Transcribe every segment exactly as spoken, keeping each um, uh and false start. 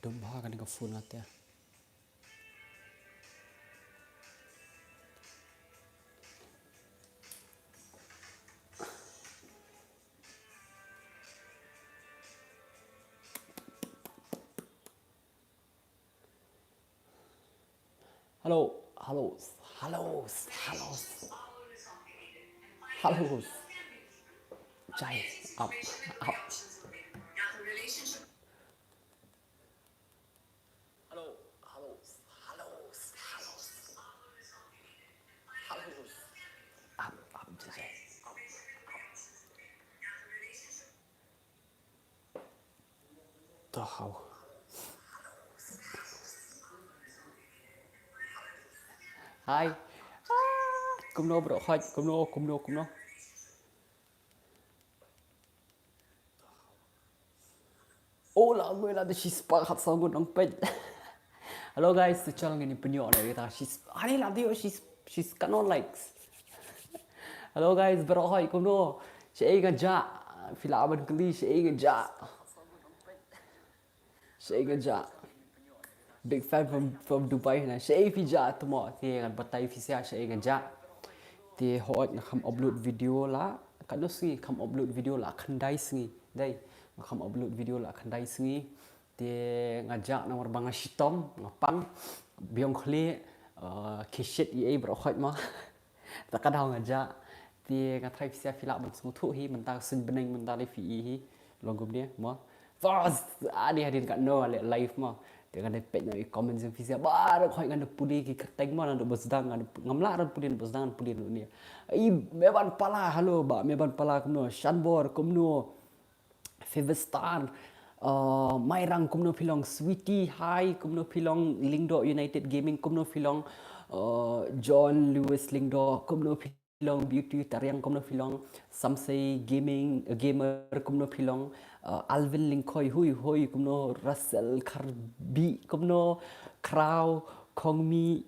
Dum bha kane ka phone nga te. Hello, hello, hello, hello, hello. Jai, up, up. Hello, hello, hello, hello. Hello. Up, up, Jai, Jai. Up, up. To hau. Hi. Ah, kumno bro, hi, kumno, kumno, kumno. Oh, la ngoi la de shi spah khat song ngut nong pet. Hello guys, tu chal ngin pynyo na kita. She's, ani la dio, she's, she's kanon likes. Hello guys, bro, hi, kumno. Shaei nga ja. Phi lah ban kylli, shaei nga ja. Shaei nga ja. Big fan from, from Dubai na. Shaei phi ja tmo. Te ngan batai phi sha shaei nga ja. Te hooid nga kham upload video la. Katno sngi kham upload video la khyndai sngi. Dei. Nga kham upload video la khyndai sngi. Te nga ja namar ba nga shitom, nga pang, biang khlieh, eh, ki shit i ei bro hooid ma. Ta ka daw nga ja. Te nga tharai phi sha phi lah ban sngewthuh hi mynta ka suiñ bneng mynta lei phi i hi. Long kumne mo. First ani hadien katno ale live mo. Te nga dei peit na i comment jong phi sha. Baroh hooid nga da pule ki kyrteng mo, nga da bosdang, nga da, ngam lah ran pule na bosdang, pule na ni. I Meban Pala, hello ba Meban Pala kumno, Shanbor kumno. Favor Star, uh, Mairang kumno phi long, Sweetie hi kumno phi long, Lyngdoh United Gaming kumno phi long, uh, John Lewis Lyngdoh kumno phi long, Beauty Tariang kumno phi long, Samsei Gaming, uh, Gamer kumno phi long, uh, Alvin Lyngkhoi hui hui kumno, Russell Kharbi kumno, Crow, Khongmi,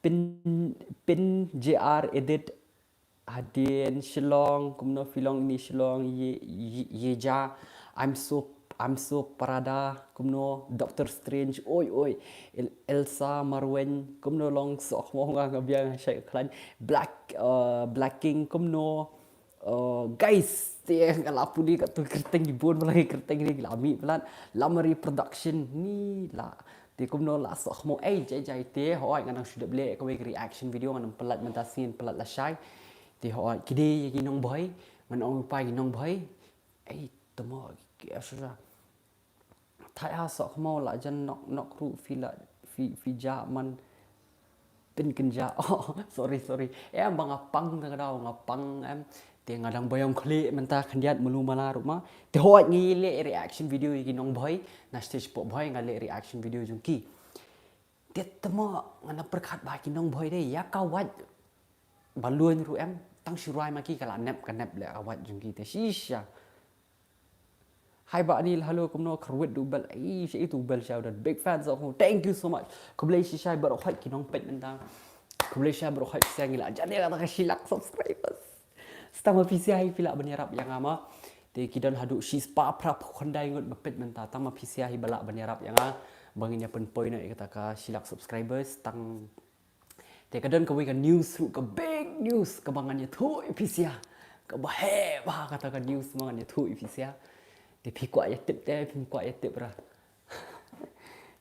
Pin, Pin, J R Edit, Hadien Shillong, kumno phi long ini Shillong, ye, ye, ye ja, I'm so, I'm so Parada, kumno, Doctor Strange, oi, oi, El, Elsa Marwen, kumno long, soh mo nga nga biang shai klan, Black, uh, Blacking, kumno, uh, guys, te nga la pule katto kyrteng ki bun, ba la kyrteng ni la mih palat, Lamari Production, ni la, Te kumno la soh mo, ei, jai, jai, te, hooid, nga nang shu dep leh kawei ka reaction video, nga nang palat mynta sngi, palat lashai. Te, hooid, ki dei, ki nongbhoi, nga nang ong pa ki nongbhoi. Ei, te mo, ki, shu sha. Thai ha soh mo, la jan nok, nok ruh, phi la, phi, phi ja man, Pynkynja. Oh, sorry, sorry. Em, ba nga pang ta ka daw, nga pang, em. Te nga dang biang khlieh mynta khyndiat malu mala ruh ma. Te hooid ngi leh reaction video ïa ki nongbhoi. Na stage pok bhoi nga leh reaction video jong ki. Te te mo nga na pyrkhat ba ki nongbhoi de ïa ka wait. Ba luin ruh em. Tang shu rwai ma ki ka la nep ka nep leh ka wait jong ki te shisha. Hi Bah Anil, hello, kumno, kyrwit da u bell. Ei, sha itu u bell sha u don. Big fan sa u. Thank you so much. Khublei shai baroh hoi ki nongpeit mynta. Khublei shai baroh hoi phi sha ngi la jan ïa kata ka shi lak subscribers. Tang ma phi sha hi phi lah ban ïarap ïa nga ma. Te ki don haduh shi spah phra phew khyndai ngut ba peit mynta. Tang ma phi sha hi ba lah ban ïarap ïa nga. Ba ngin ïa pynpoi noh ïa kata ka shi lak subscribers. Tang Te ka don kawei ka news ruh, ka big news kaba ngan ïathuh ïa phi sha. Kaba heh bha kata ka news ma ngan ïathuh ïa phi sha. Te phi kwah ïa tip te phim kwah ïa tip ra.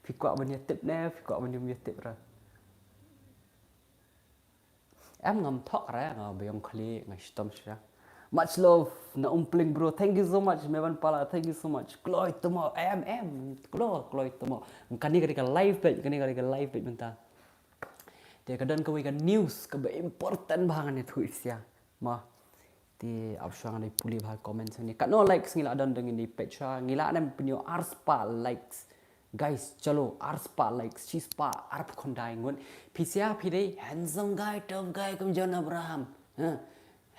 Phi kwah ban ïa tip ne phi kwah ban ïa tip ra. Em ngam thok ra nga biang khlieh nga shitom sha. Much love na Umpling bro. Thank you so much Mevan Pala. Thank you so much. Kloi tamo em em. Kloi kloi tamo. Kane ka dei ka live page, kane ka dei ka live page mynta. Te ka don kawei ka news kaba important bha ngan ïathuh ïa phi sha. Ma. Te ap shuwa ngan ïa pule bha comment sha ne. Katno likes ngi la don da ngin ïa peit sha. Ngi la dang pynïoh arspah likes. Guys, chalo, arspah likes, shispah arphew khyndai ngut. Phi sha phi dei handsome guy, tough guy kum John Abraham. Ha?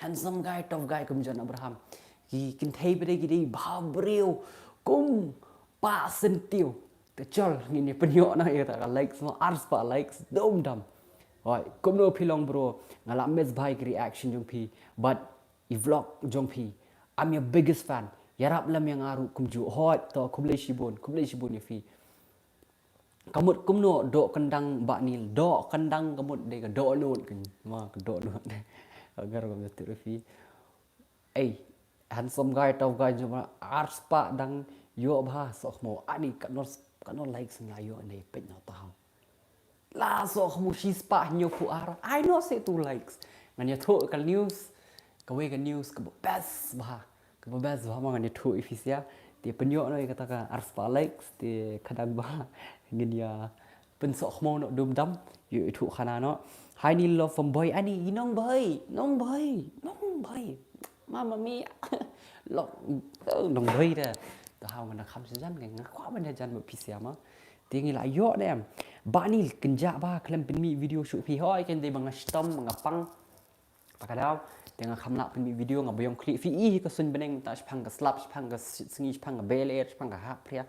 Handsome guy, tough guy kum John Abraham. Ki kynthei phi dei ki dei bha briew kum Pa Syntiew. Te chal ngin ïa pynïoh na ïa ta ka likes mo, arspah likes dum dam. Hoi, kumno phi long bro, nga la miss bha ïa ki reaction jong phi, but i vlog jong phi, I'm your biggest fan. Ïarap lem ïa nga ruh kumjuh. Hoi, to khublei shibun, khublei shibun ïa phi. Ka mut kumno doh kyndang Bah Nil, doh kyndang ka mut dei ka doh nud kan. Ma ka doh nud. Agar ka mut tu rufi. Ei, handsome guy, tough guy, jom ar spah dang ïoh bha soh mo. Ani ka nor ka nor likes nga ïoh nei pet no tahu. La soh mo shi spah hynñiew phew ar. Ai no se tu likes. Ngan ïathuh ka news. Kawei ka news kaba best bha. Kaba best bha ma ngan ïathuh ïa phi sha. Te pynïoh no ïa kata ka ar spah likes te khadang ba ngin ïa pynsoh khmo no dum dam. Ïa ïathuh khana no. Hi Nil love from Bhoi. Ani i nong Bhoi, nong Bhoi, nong Bhoi. Mama mia. Lok, oh, nong Bhoi da. Te haw ngan kham sha jan, nga kwah ban ïa jan ba phi sha ma. Te ngi la ïoh ne em. Bah Nil kynjah ba khlem pynmih video shuh phi. Hoi kan dei ba nga shitom nga pang. Ta ka daw, te nga kham lah pynmih video nga ba ïong khlieh phi i ka suiñ bneng ta shipang ka slap, shipang ka sngi, shipang ka bel air, shipang ka hap phria.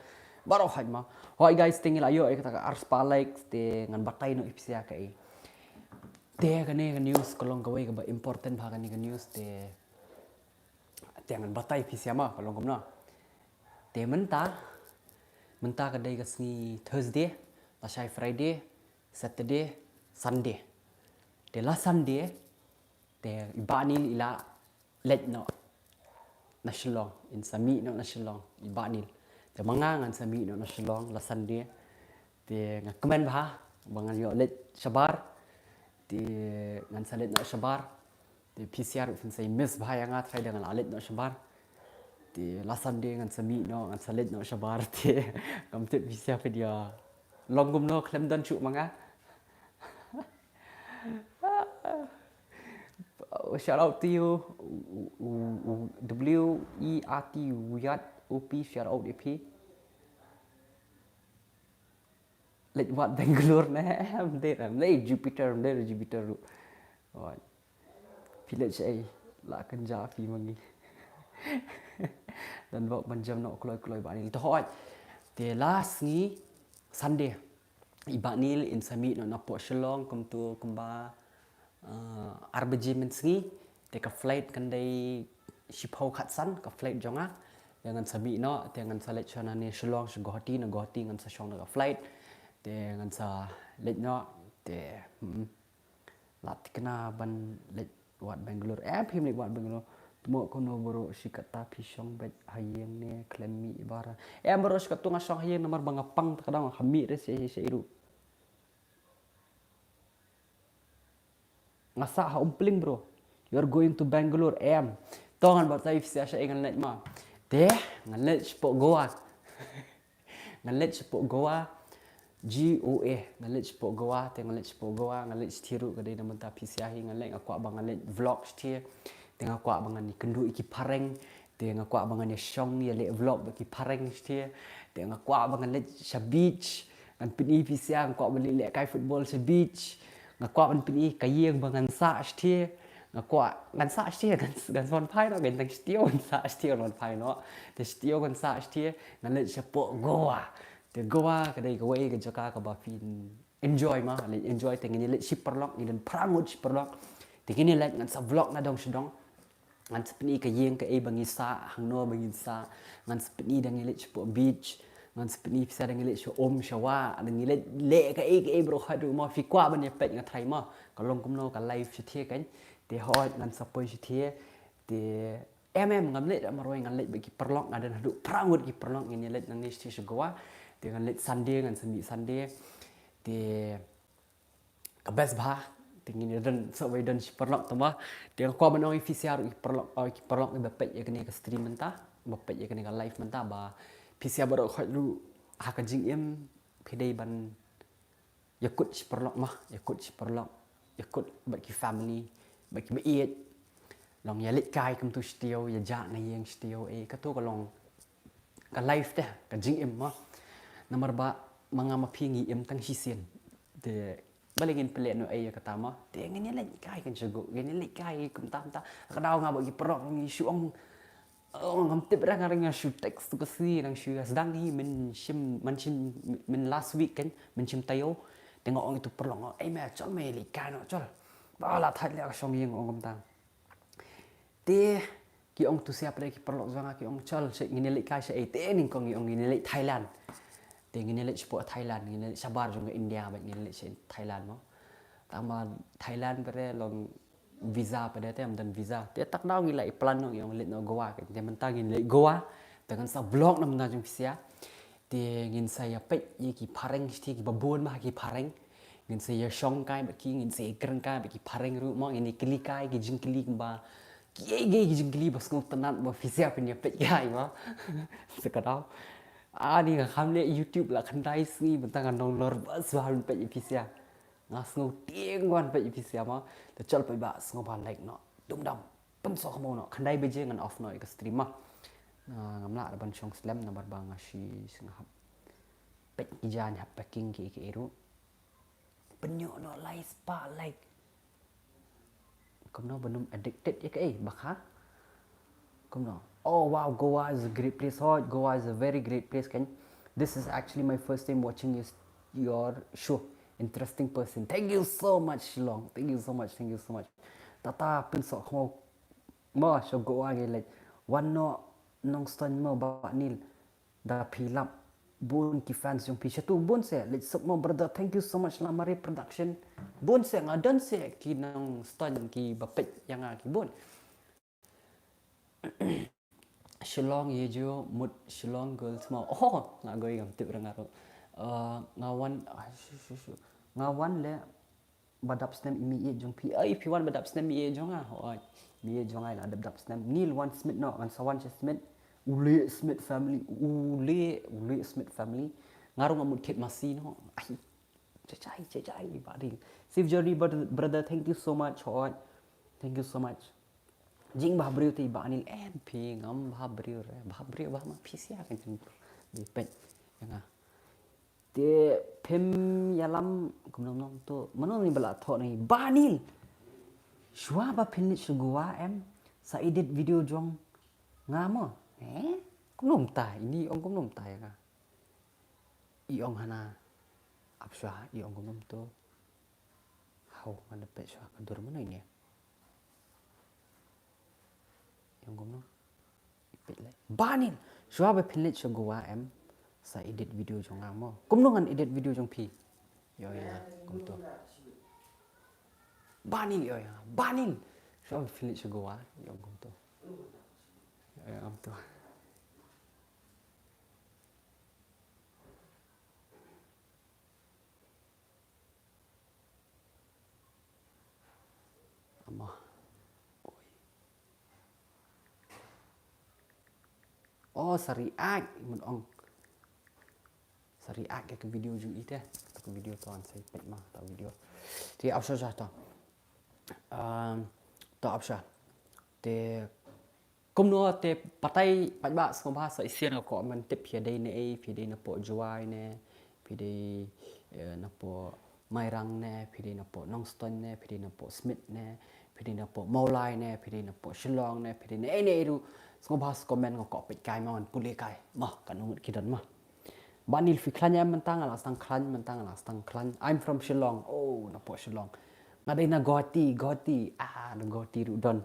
Baroh hoi ma. Hoi guys, te ngi la ïoh ïa kata ka ar spah likes, te ngan batai noh ïa phi sha kaei. Te kane ka news ka long kawei kaba important bha kane ka news te. Te ngan batai ïa phi sha ma ka long kumno. Te mynta, mynta ka dei ka sngi Thursday, lashai Friday, Saturday, Sunday. Te la Sunday, te i Bah Nil i la leit noh na Shillong, in sa mih noh na Shillong, i Bah Nil. Te ma nga ngan sa mih noh na Shillong, la Sunday. Te nga kmen bha, ba ngan ïoh leit shabar. Te ngan sa leit noh shabar. Te phi sha ruh phin sa miss bha ïa nga trai da nga la leit noh shabar. Te la Sunday ngan sa mih noh, ngan sa leit noh shabar. Te kam tip phi sha phi dia long kumno khlem don shuh ma nga. Shout out to you. W E R T, Wert, O P, shout out ïa phi. Leit wad Bangalore ne em dei em leit Jupiter, em dei Jupiter ruh. Oi. Phi leit shaei la kynjah phi ma ngi. Don bok ban jem noh kloi kloi Bah Nil. Te hoi. Te la sngi Sunday. I Bah Nil in sa mih noh na pdeng Shillong kumtu kumba ah, ar baje mynsngi, te ka flight kan dei shiphew khatsan, ka flight jong nga. Te ngan sa mih noh, te ngan sa leit shwa na ne Shillong, sha Guwahati, na Guwahati ngan sa shong da ka flight. Te ngan sa leit noh, te, hmm, la thikna ban leit wad Bangalore. Em, phim leit wad Bangalore. Te mo kumno baroh shi katta phi shong beit ha ïing ne khlem mih bara. Em, baroh shi katta nga shong ha ïing namar ba nga pang ta ka dang ha mih re se se ruh. Nga sah ha Umpling, bro. You're going to Bangalore, em. To ngan batai phi sha shaei ngan leit ma. Te, ngan leit shapoh Goa. Ngan leit shapoh Goa. G O A. Ngan leit shapoh Goa, te ngan leit shapoh Goa, ngan leit shathie ruh ka dei na mynta phi sha hi ngan leit nga kwah ba ngan leit vlog shathie. Te nga kwah ba ngan ïakynduh ïa ki phareng. Te nga kwah ba ngan ïa shong ïa leh vlog bad ki phareng shathie. Te nga kwah ba ngan leit sha beach. Ngan pyni phi sha nga kwah ban leh lehkai football sha beach. Nga kwah ban pyni ka ïing ba ngan sah shathie. Nga kwah ngan sah shathie ngan ngan sa wan phai noh ngan tang shathie ngan sah shathie ngan wan phai noh. Te shathie ngan sah shathie ngan leit shapoh Goa. Te Goa ka dei kawei ka jaka kaba phin enjoy ma, leit enjoy te ngin ïa leit shi paralok, ngin don phra ngut shi paralok. Te ngin ïa leit ngan sa vlog na dong sha dong. Ngan sa pyni ka ïing kaei ba ngi sah, hangno ba ngin sah. Ngan sa pyni da ngi leit shapoh beach. Ngan sa pyni phi sha da ngi leit sha um sha wah, da ngi leit leh kaei kaei baroh haduh ma phi kwah ban ïa peit nga trai ma. Ka long kumno ka life shathie kan. Te hoi ngan sa poi shathie. Te Em em ngam leit marwei ngan leit bad ki paralok nga don haduh phra ngut ki paralok ngin ïa leit nangne shathie sha Goa. Te ngan leit Sunday ngan sa mih Sunday. Te ka best bha. Te ngin ïa don sa wei don shi paralok tama. Te nga kwah ban ong ïa phi sha ruh ki paralok, oh, ki paralok ba peit ïa kane ka stream mynta. Ba peit ïa kane ka live mynta ba phi sha baroh khoit ruh ha ka jingim phi dei ban ïa kut shi paralok ma, ïa kut shi paralok, ïa kut bad ki family, bad ki ba ïeit. Long ïa leit kai kumtu shathie, ïa jah na ïing shathie, eh, katu ka long ka life te, ka jingim ma. Namar ba ma nga ma phi ngi im tang shisien. Te balei ngin pynleh noh ei ïa kata ma. Te ngin ïa leit kai kan shagu, ngin ïa leit kai kumta kumta. Ka daw nga bad ki paralok ngi shu ong Oh, ngam tip ra nga ring nga shu text tu ka sngi nang shu sdang hi men shim men shim men last week kan men shim taïew. Te nga ong ïa utu paralok nga, "Ei me chol me leit kai noh chol." Ba la thait leh ka shong ïing ong kumta. Te ki ong tu siap re ki paralok jong nga ki ong chol sha ngin leit kai sha ei te nyngkong ngi ong ngin leit Thailand. Te ngin leit shapoh Thailand, ngin leit shabar jong ka India, bad ngin leit sha Thailand mo. Tang ba Thailand pat de long visa pat de, te ym don visa. Te tak daw ngi la i plan noh, ngi ong leit noh Goa, te mynta ngin leit Goa. Te ngan sa vlog na bynta jong phi sha. Te ngin sa ïa peit ïa ki phareng, sha ki ba bun bha ki phareng. Ngin sa ïa shong kai bad ki, ngin sa ïa kren kai bad ki phareng ruh mo, ngin ïa kylli kai ki jingkylli kumba, kiei kiei ki jingkylli ba sngewtynnat ba phi sha phin ïa peit kai mo. Sa ka daw. Ani nga kham leh YouTube la khyndai sngi, mynta nga nang lor ba sngewbha ban peit ïa phi sha. Nga sngewtieng ban peit ïa phi sha mo. Te chal peit ba sngewbha like noh. Dum dam. Pynsoh khamo noh. Khyndai baje ngan off noh ïa ka stream mo. Nga, ngam lah ban shong slem namar ba nga shi sngewhap peit ki jaiñ hap packing ki ki ruh. Pynïoh noh lai spah like. Kumno ban ym addicted ïa kaei, ba kha? Kumno? Oh wow, Goa is a great place. Oh, Goa is a very great place, kan. This is actually my first time watching your, your show. Interesting person. Thank you so much, Shillong. Thank you so much. Thank you so much. Tata pynsoh khamo. Mo sha Goa ngi leit. Wan noh Nongstoiñ mo Bah Nil. Da phi lap bun ki fans jong phi shatu, bun se. Leit suk mo brother. Thank you so much Lamare Production. Bun se, nga don se ki Nongstoiñ ki ba peit ïa nga ki bun. Shillong ïa ju mut Shillong girls mo. Oh, nga goi ngam tip ra nga ruh. Uh, nga wan, ah, shu, shu, shu. Nga wan leh ba dap snem ïa i mei jong phi. Ai, phi wan ba dap snem ïa i mei jong nga. Hooid. Mei jong nga la dap dap snem. Nil wan Smit noh, ngan sa wan sha Smit. U Leh Smit family, u Leh, u Leh Smit family. Nga ruh nga mut kit masi noh. Ai. Jajai, jajai, Bah Nil. Safe journey, brother, brother. Thank you so much. Hooid. Thank you so much. Jingbhabriew te Bah Nil, em phi ngam bhabriew re. Bhabriew bha ma phi sha kan jing. Di peit ïa nga. Te phim ïalam kumno kumno to. Mano ni ba la thoh ni Bah Nil. Shuwa ba phin leit sha Goa em sa edit video jong nga mo. Eh? Kumno mynta ini ong kumno mynta ïa nga. I ong hana. Ap shuwa i ong kumno to. Haw ngan da peit shuwa ka dur mano ini. Ïa kumno? Peit leh. Bah Nil, shuwa ba phin leit sha Goa em sa edit video jong nga mo. Kumno ngan edit video jong phi? Ïo ïa kumto. Bah Nil ïo ïa. Bah Nil, shuwa ba phin leit sha Goa ïa kumto. Ïo ïa kumto. Ama. Oi. Oh, sa react, mut ong. Sa react ïa ka video jong i te. Ka video to an sa peit ma, ta video. Te ap sha sha to. Um, to ap sha. Te Kumno te patai pat ba sngewbha sa shisien ka comment tip phi dei na ei, phi dei na poh Jowai ne, phi dei, eh, na poh Mairang ne, phi dei na poh Nongstoiñ ne, phi dei na poh Smit ne, phi dei na poh Mawlai ne, phi dei na poh Shillong ne, phi dei na ei ne ei ruh sngewbha sa comment nga ko peit kai ma ngan pule kai. Ma kan umut ki don ma. Bah Nil phi khlaiñ em mynta nga la sdang khlaiñ mynta nga la sdang khlaiñ. I'm from Shillong. Oh, na poh Shillong. Nga dei na Guwahati, Guwahati. Ah, na Guwahati ruh don.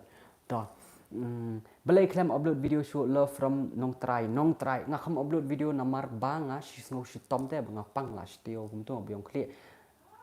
To. Mm, balei khlem upload video shuh love from Nongtrai. Nongtrai. Nga kham upload video namar ba nga shi sngew shitom te ba nga pang la shi teo kumto ba ïong khlieh.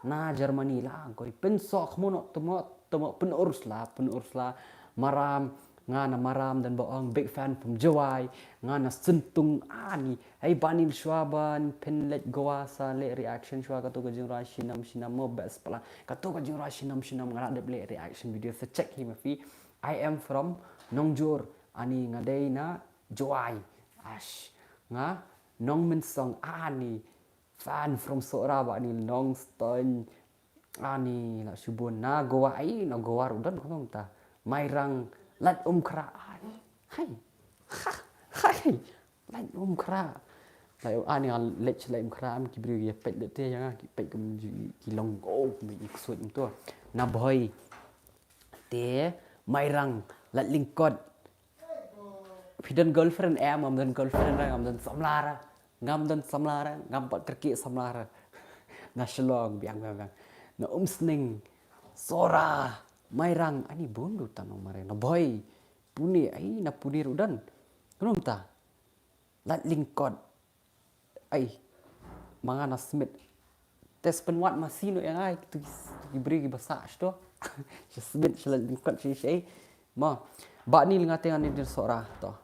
Na Germany la goi pynsoh khmono tmo tmo pynurus la pynurus la maram nga na maram dan ba ong big fan from Jowai nga na Sentung ani. Hei Bah Nil shuwa ban phin leit Goa sa leh reaction shuwa kato ka jingrwai shinam shinam mo best pala kato ka jingrwai shinam shinam nga la dep leh reaction video sa check hi ma phi. I am from Nongjor ani nga dei na Jowai. Ash nga Nongmynsong ani. Fan from Sohra Bah Nil Nongstoiñ. Ani la shibun na Goa ai na Goa ruh don kumta. Mairang Laitumkhrah ani. Hai. Ha. Hai. Laitumkhrah. Lai ani leit Laitumkhrah am ki briew ïa peit leit te ïa nga ki peit kum ki long go kum ki ksuid kumto. Na Bhoi. Te Mairang Laitlyngkot. Phi don girlfriend em ngam don girlfriend ra ngam don samla ra. Ngam don samla ra ngam pat kyrkieh samla ra. Na Shillong biang biang biang. Na Umsning Sohra Mairang ani bun ruh tang Nongmairang na Bhoi. Pune ai na Pune ruh don. Kumno mynta. Laitlyngkot. Ai. ma nga na submit. Te spin wat ma sino yang ai tu ki bri ki basa sto. Sha submit sha lajin kot shi shi. Ma ba ni nga tengan ni dir sora to.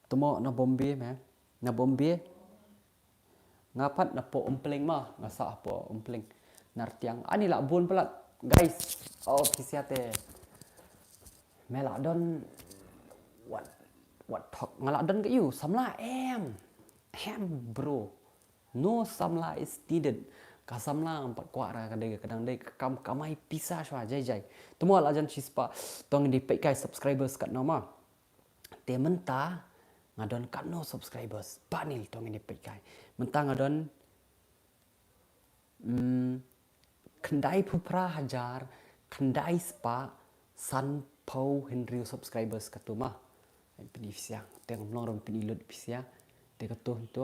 Tumo na Bombay me. Na Bombay. Nga pat na po Umpling ma, nga sa po Umpling. Nartiang ani la bun pelat. Guys, oh pisiate. Me la don what what talk nga la don ke you samla em. Em bro. No samla is needed. Ka samla empat kuara ka dei ka dang dei ka kam kamai pisa shwa jai jai. Tumo la jan chispa tong di pek kai subscribers kat nama. Te mynta nga don katno subscribers ba ni to ngin ïa peit kai. Mynta nga don mm, khyndai phew phra hajar khyndai spah san phew hynriew subscribers katu ma. Pini pisiang te ngam long ram pini lut pisiang te katu tu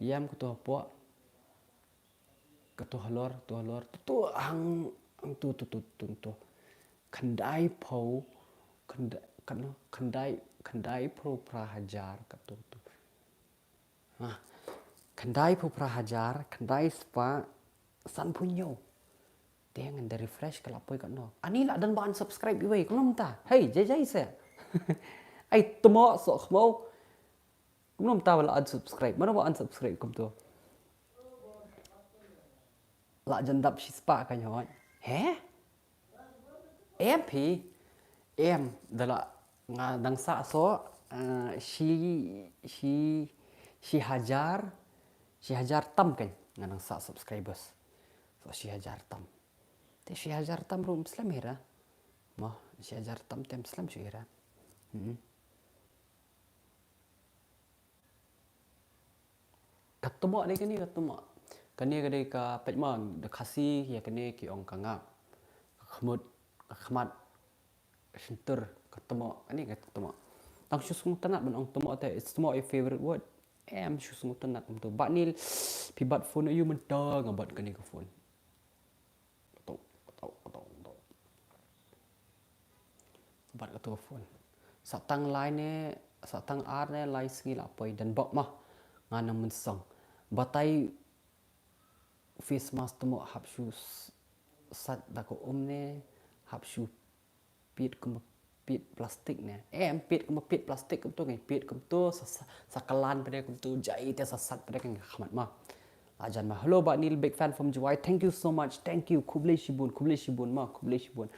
yam katu hapoh. Katu halor tu halor tu tu hang hang tu tu tu tu tu khyndai phew khyndai kano khyndai khyndai phew phra hajar katu tu ha khyndai phew phra hajar khyndai spah san phew hynñiew. Te ngan da refresh ka la poi kano ani la don ba unsubscribe iwei kumno mynta hei jai jai se ai tmo so khmo. Kumno mynta ba la unsubscribe mano ba unsubscribe kumto. La jan dap shi spah ka nyo he. Em phi em da la nga dang sa so eh, shi shi shi hajar shi hajar tam kan nga dang sa subscribers. So shi hajar tam. Te shi hajar tam rum slem hira. Mo shi hajar tam tem slem shi hira. Hmm. Ka tumo ni kani ka tumo. Kani ka dei ka peit mo da Khasi ïa kani ki ong ka ngap. Ka khmut ka khmat ka shyntur ka tumo kani ka tumo. Tang shu sngewtynnat ban ong tumo te is tumo your favorite word. Em shu sngewtynnat kumtu ba ni phi bat phone ayu mynta nga bat kani ka phone. Kato kato kato kato. Bat kato phone. Sa tang lai ne sa tang ar ne lai sngi la poi dan bok mah. Nga nang mynsong. Batai face mask tumo hap shu sat da ko um ne hap shu pit kumba pit plastik ne. Em pit kumba pit plastik kumtu ngai pit kumtu sa sa kalan pede kumtu jai te sa sat pede kan khmat ma. Lajan ma. Hello ba Neil big fan from Jowai. Thank you so much. Thank you. Khublei shibun khublei shibun ma khublei shibun.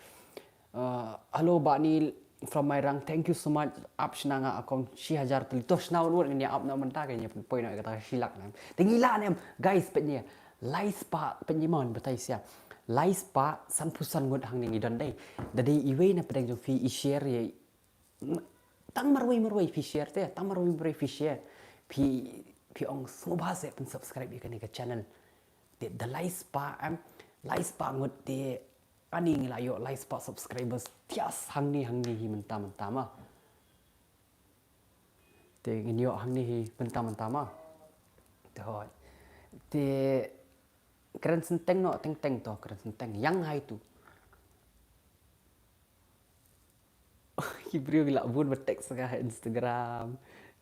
Uh, hello ba Neil from Mairang. Thank you so much. Ap shna nga akong shi hajar tali to shna won won ngi ap na menta ke nyep poi na kata shilak na. Tengi la nem guys penya. Lai spah penya mon batai sia. Lai spah san phew san ngut hang ni ngi don dei. Da dei iwei na pedeng jong phi i share ye. Tang marwei marwei phi share te tang marwei marwei phi share. Phi phi ong sngewbha se pyn subscribe ye kane ka channel. Te da lai spah em lai spah ngut te ani ngi la ïoh lai spah subscribers tias hang ni hang ni hi menta menta ma. Te ngin ïoh hang ni hi menta menta ma. Te hoi. Te kren senteng no teng teng to kren senteng yang hai tu. Ki briew ki la bun ba text ka ha Instagram.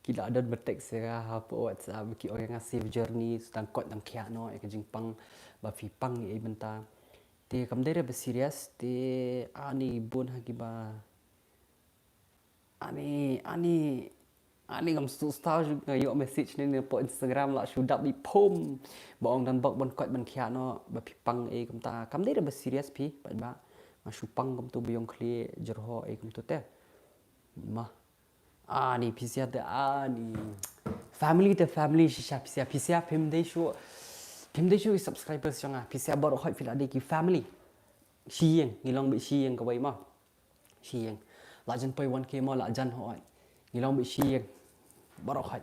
Ki la don ba text ka ha po WhatsApp ki ong nga safe journey sdang kot dang khia no e ka jingpang ba phi pang e benta. Te kam dei re ba serious te ani bun ha ki ba ani ani ani kam stu sta ju nga ïoh message ne ne po Instagram la shu dap di pom ba ong dan bok ban kot ban khia no ba phi pang e kumta kam dei re ba serious phi ba ba nga shu pang kumtu ba ïong khli jerho e kumtu te ma. Ani pisia te ani family te family shisha pisia pisia phim dei shu phim dei shu subscribers jong nga pisia bor hoi phi la dei ki family. Shi ïeng ngi long bit shi ïeng kawei ma. Shi ïeng la jan poi wan ke ma la jan hoi ngi long bit shi ïeng. Bor hoi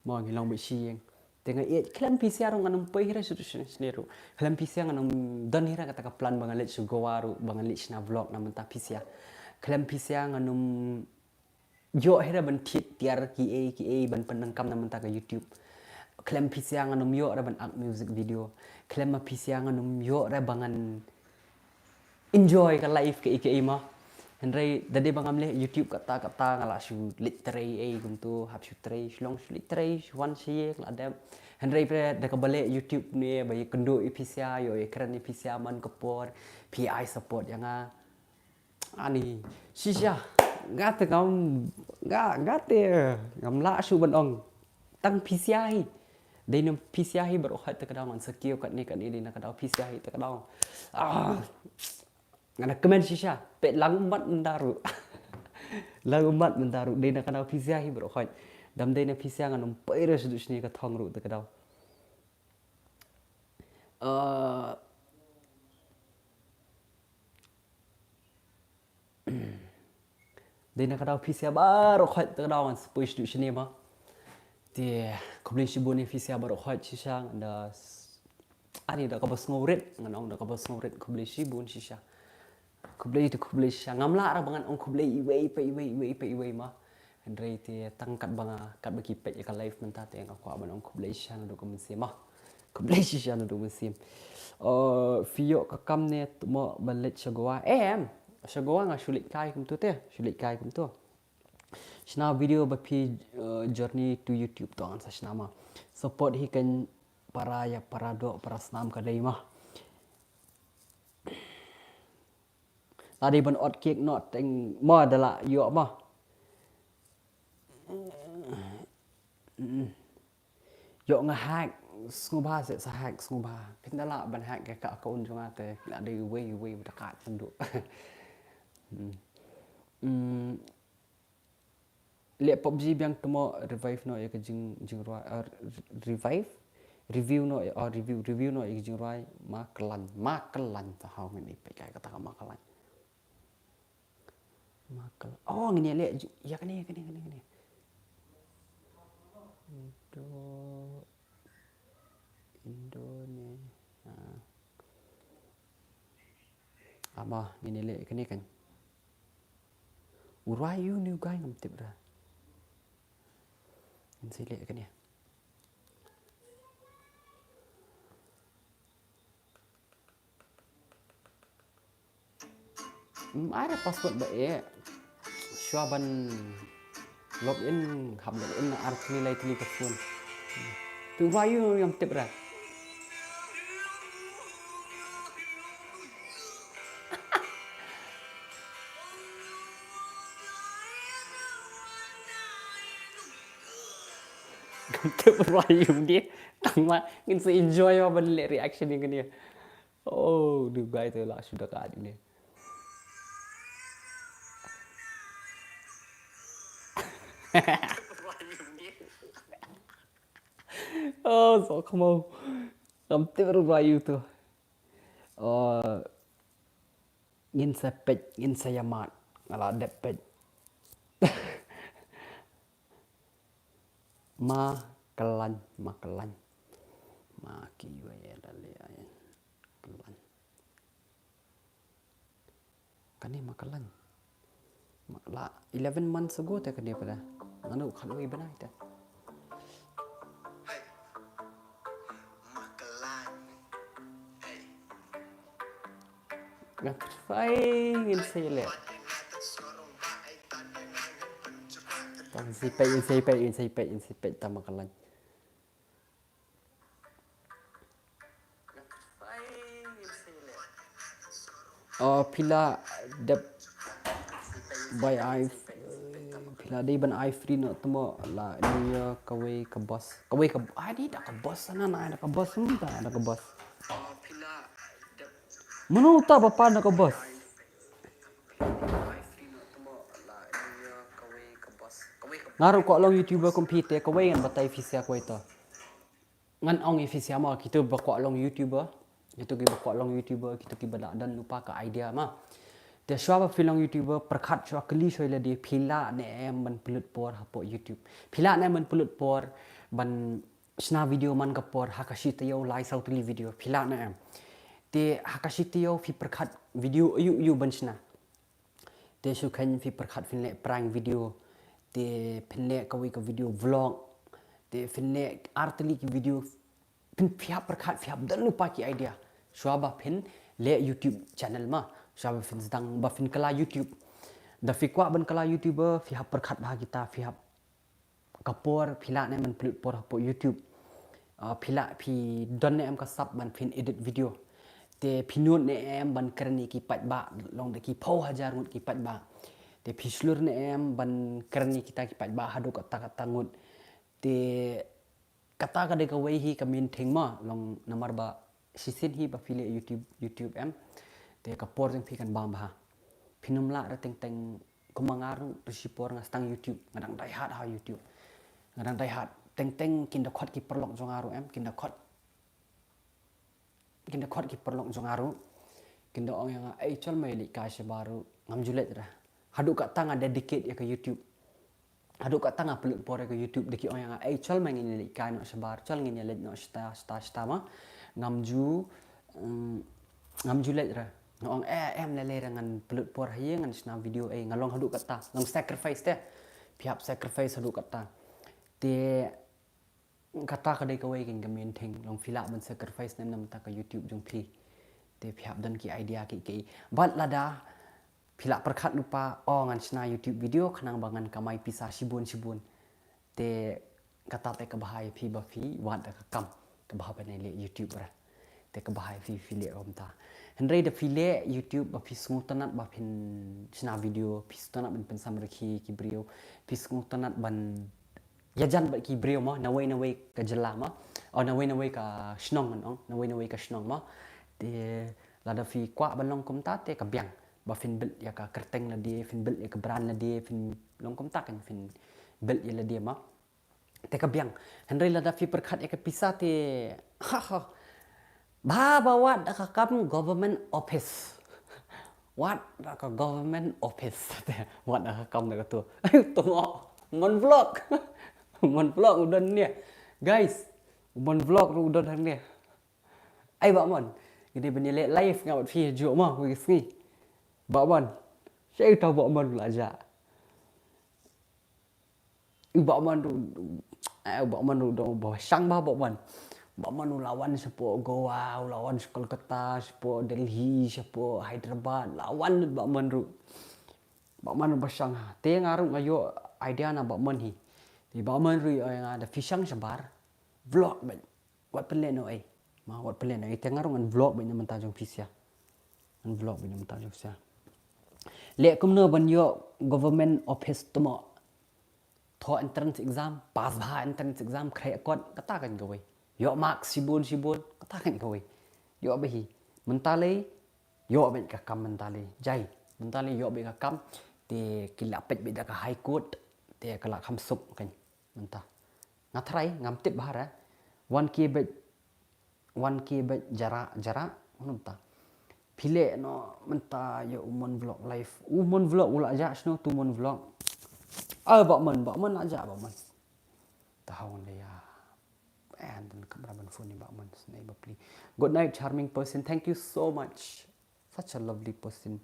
ma ngi long bit shi ïeng. Te nga ïeit khlem pisia rong nga num poi hira shu shu shu ru khlem pisia nga num don hira kata ka plan ba nga leit shu Goa ru ba nga leit shna vlog na mynta pisia khlem pisia nga num ïoh hira ban thied tiar ki ei ki ei ban pyndonkam na mynta ka YouTube. Khlem pisia nga num ïoh ra ban act music video khlem ma pisia nga num ïoh ra ba ngan enjoy ka life ka ei ka ei ma. Hynrei da dei ba ngam leh YouTube kata kata nga la shu leit trei ei kumto, hap shu trei shu long shu leit trei shu wan sha ïing la dep. Hynrei phi da kaba leh YouTube ne ba ïakynduh ïa phi sha ïoh ïakren ïa phi sha man ka por phi ai support ïa nga. Ani shisha nga te ngam nga nga te ngam lah shu ban ong tang phi sha hi. Dei na phi sha hi baroh hoi te ka daw ngan sa kiew katne katne dei na ka daw phi sha hi te ka daw. Ah. Nga na kmen shisha peit lang ummat mynta ruh. Lang ummat mynta ruh dei na ka daw phi sha hi baroh hoi. Dam dei na phi sha ngan ym poi re shu duh shini ka thong ruh te ka daw. Eh, dei na ka daw phi sha baroh hoi te ka daw ngan sa poi shu duh shini ma. Te khublei shibun ïa phi sha baroh hoi shisha ngan da s- Ani da kaba sngewrit ngan ong da kaba sngewrit khublei shibun shisha. Khublei te khublei shisha ngam lah ra ba ngan ong khublei iwei pa iwei iwei pa iwei ma. Hynrei te tang katba nga katba ki peit ïa ka live mynta te nga kwah ban ong khublei shisha naduh ka mynsiem ma. Khublei shisha naduh ka mynsiem. Eh, phi ïoh ka kam ne mo ba leit sha Goa? Em, sha Goa nga shu leit kai kumto te, shu leit kai kumto. Shna video ba phi, eh, journey to YouTube to ngan sa shna ma. Support hi kan para ïa para doh para snam ka dei ma. La dei ban ot cake not teng ma da la ïoh ma. Ïoh nga hack sngewbha se sa hack sngewbha. Phin da lah ban hack ka account jong nga te la dei wei wei ba da ka tynduh. Hmm. Hmm. Leh PUBG biang te mo revive noh ïa ka jing jingrwai, eh, revive review noh ïa, oh, review review noh ïa ka jingrwai ma klan ma klan ta hau ngin ipek kai kata ka ma klan. Ma klan. Oh, ngin ïa leh ju- ïa kane ïa kane kane kane. Indo Indo ne. Ah. Ama ngin ïa leh kane kan. U rwai u new guy ngam tip ra. Ngin sa leh kane. Ai da password ba eh. Shuwa ban log in hap log in ar tylli lai tylli ka phone. Tu ba yu ngam tip ra. Ngam tip ra yu ni. Tang ma ngin sa enjoy ma ban leh reaction ïa kane. Oh, du guy tu lah sudah ka adi ni. Oh, so kamu. Ngam tip ra yu tu. Oh, ngin sa peit, ngin sa ïa mad. Nga la dep peit. Ma klan, ma klan. Ma ki yu ya da le ai. Klan. Kane ma klan. Ma la eleven months ago te kane pada. Ngano khat wei bnai te. Nga try ngin sa leh. Tang ngin sa peit, ngin sa peit, ngin sa peit, ngin sa peit tang ma klan. Oh, phi la dep bai ai, phi la dei ban ai free noh te mo la ni ïa kawei ka boss. Kawei ka, ai ni da ka boss na na da ka boss, hmm, da da ka boss. Mano uta ba pan da ka boss? Nga ruh kwah long YouTuber kum phi te kawei ngan batai phi sia kawei to. Ngan ong ïa phi sia ma kito ba kwah long YouTuber. Kito ki ba kwah long YouTuber, kito ki ba da don lypa ka idea ma. Te shuwa ba phi long YouTuber, pyrkhat shuwa kylli shuwa ïa lade phi lah ne em ban pynlut por hapoh YouTube. Phi lah ne em ban pynlut por ban shna video man ka por ha ka shi taïew lai saw tylli video. Phi lah ne em. Te ha ka shi taïew phi pyrkhat video ayu ayu ban shna. Te shu khein phi pyrkhat phin leh prank video. Te phin leh kawei ka video vlog. Te phin leh ar tylli ki video. Phin phi hap pyrkhat phi hap don lypa ki idea. Shuwa ba phin leh YouTube channel ma. Shuwa ba phin sdang ba phin kylla YouTube. Da phi kwah ban kylla YouTuber, phi hap pyrkhat bha kita, phi hap ka por, phi lah ne em ban pynlut por hapoh YouTube. Ah, phi lah, phi don ne em ka sap ban phin edit video. Te phi nud ne em ban kren ïa ki paidbah, long da ki phew hajar ngut ki paidbah. Te phi shlur ne em ban kren ïa kita ki paidbah haduh katta katta ngut. Te kata ka dei kawei hi ka main thing mo, long namar ba shisien hi ba phi leh YouTube, YouTube em. Te ka por jong phi kan bam bha. Phin ym lah re teng teng, kumba nga ruh, tu shipor nga sdang YouTube, nga dang die hard ha YouTube. Nga dang die hard, teng teng kin da khot ki paralok jong nga ruh em, kin da khot, kin da khot ki paralok jong nga ruh. Kin da ong ïa nga, "Ei, chol me leit kai shabar ruh, ngam ju leit re." Haduh katta nga dedicate ïa ka YouTube. Haduh katta nga pynlut por ïa ka YouTube, da ki ong ïa nga, "Ei, chol me ngin ïa leit kai noh shabar, chol ngin ïa leit noh shata, shata, shata ma. Ngam ju, mm, ngam ju leit re." Nga ong, "Eh, em lei lei re, ngan pynlut por ha ïing, ngan shna video, ei, nga long haduh katta." Long sacrifice te. Phi hap sacrifice haduh katta. Te kata ka dei kawei kin ka main thing, long phi lah ban sacrifice ne em na bynta ka YouTube jong phi. Te phi hap don ki idea ki ki. Bad lada phi lah pyrkhat lypa, "Oh, ngan shna YouTube video khnang ba ngan kamai pisa shibun shibun." Te kata te ka bha ïa phi ba phi wad da ka kam, ka bha ban leh YouTube re. Te ka bha ïa phi, phi leh kumta. Hynrei da phi leh YouTube ba phi sngewtynnat ba phin shna video, phi sngewtynnat ban pynsamrkhie ki briew, phi sngewtynnat ban ïajan bad ki briew mo, nawei nawei ka jylla mo, o nawei nawei ka shnong ngan ong, nawei nawei ka shnong mo. Te lada phi kwah ban long kumta te ka biang ba phin build ïa ka kyrteng lade, phin build ïa ka brand lade, phin long kumta kan phin build ïa lade mo. Te ka biang. Hynrei lada phi pyrkhat ïa ka pisa te, ha ha. Bha ba wad da ka kam government office. Wad da ka government office. Te wad da ka kam da katu. Ai, to mo. Mon vlog. Mon vlog u don ne. Guys, Mon vlog ruh u don hangne. Ai, Bah Mon. Ngi dei ban ïaleh live nga bad phi ha juh mo, kawei ka sngi. Bah Mon. Sha ita Bah Mon la jah. U Bah Mon ruh, eh, Bah Mon ruh dang ba shang bha Bah Mon. Bah Mon u la wan shapoh Goa, u la wan sha Kolkata, shapoh Delhi, shapoh Hyderabad, la wan lut Bah Mon ruh. Bah Mon ruh ba shang ha. Te nga ruh nga ïoh idea na Bah Mon hi. Te Bah Mon ruh ïoh nga da phi shang shabar. Vlog bad. Wat pynleh noh ei. Ma wat pynleh noh ei, te nga ruh ngan vlog bad na mynta jong phi sha. Ngan vlog bad na mynta jong phi sha. Leh kumno ban ïoh government office to mo. Thoh entrance exam, pass bha entrance exam, khreh kot, kata kan kawei. Ïoh mark shibun shibun, kata kan kawei. Ïoh bha hi. Mynta lei, ïoh bha ka kam mynta lei. Jai, mynta lei ïoh bha ka kam. Te ki la peit bha da ka High Court, te ka la kham suk kan. Mynta. Nga try, ngam tip bha re. One K bad, one K bad jara, jara, mynta. Phi leh noh mynta ïa u Mon Vlog live. U Mon Vlog u la jah shano tu Mon Vlog. Ah, Bah Mon, Bah Mon la jah, Bah Mon. Tahaw ngan leh ïa. Eh, and then kamra ban phone ni Bah Mon, snei bapli. Good night, charming person. Thank you so much. Such a lovely person.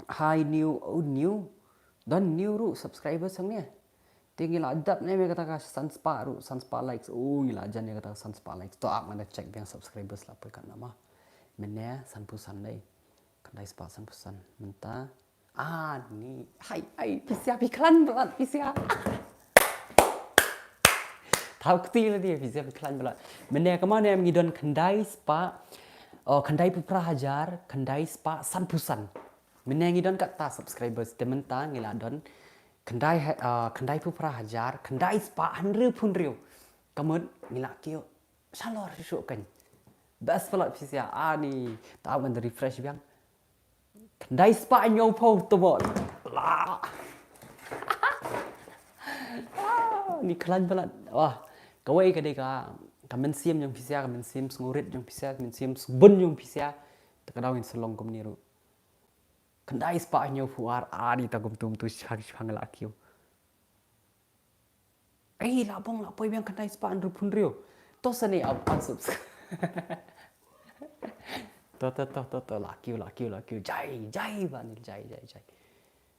Hi, new, oh, new. Don new ruh subscribers hangne. Te ngi la dap ne me kata ka san spah ruh, san spah likes. Oh, ngi la jan ne kata ka san spah likes. To ap ngan da check biang subscribers la poi katno ma. Mynne sanphew san dei. Khyndai spah sanphew san. Mynta. Ah, ni. Hai, hai, phi sha, phi khlaiñ palat, phi sha. Thaw kti la dei, phi sha, phi khlaiñ palat. Mynne kumne ngi don khyndai spah, oh, khyndai phew phra hajar, khyndai spah sanphew san. Mynne ngi don kata subscribers, te mynta ngi la don khyndai ha-, ah, khyndai phew phra hajar, khyndai spah hynriew phew hynriew. Ka mut ngi la kiew shalor shuh shuh kan. Best palat phi sha, ani, thaw ngan da refresh biang. Khyndai spah hynñiew phew to mo. La. Ah, ni khlaiñ palat. Wah, kawei ka dei ka, ka mynsiem jong phi sha, ka mynsiem sngewrit jong phi sha, ka mynsiem sngewbun jong phi sha. Te ka daw ngin sa long kumne ruh. Khyndai spah hynñiew phew ar, ani ta kumtu kumtu shipang shipang la kiew. Ei, la bong la poi biang khyndai spah hynriew phew hynriew. To sani ap unsubscribe. To, to, to, to, to, la kiew, la kiew, la kiew. Jai, jai, ba ni, jai, jai, jai.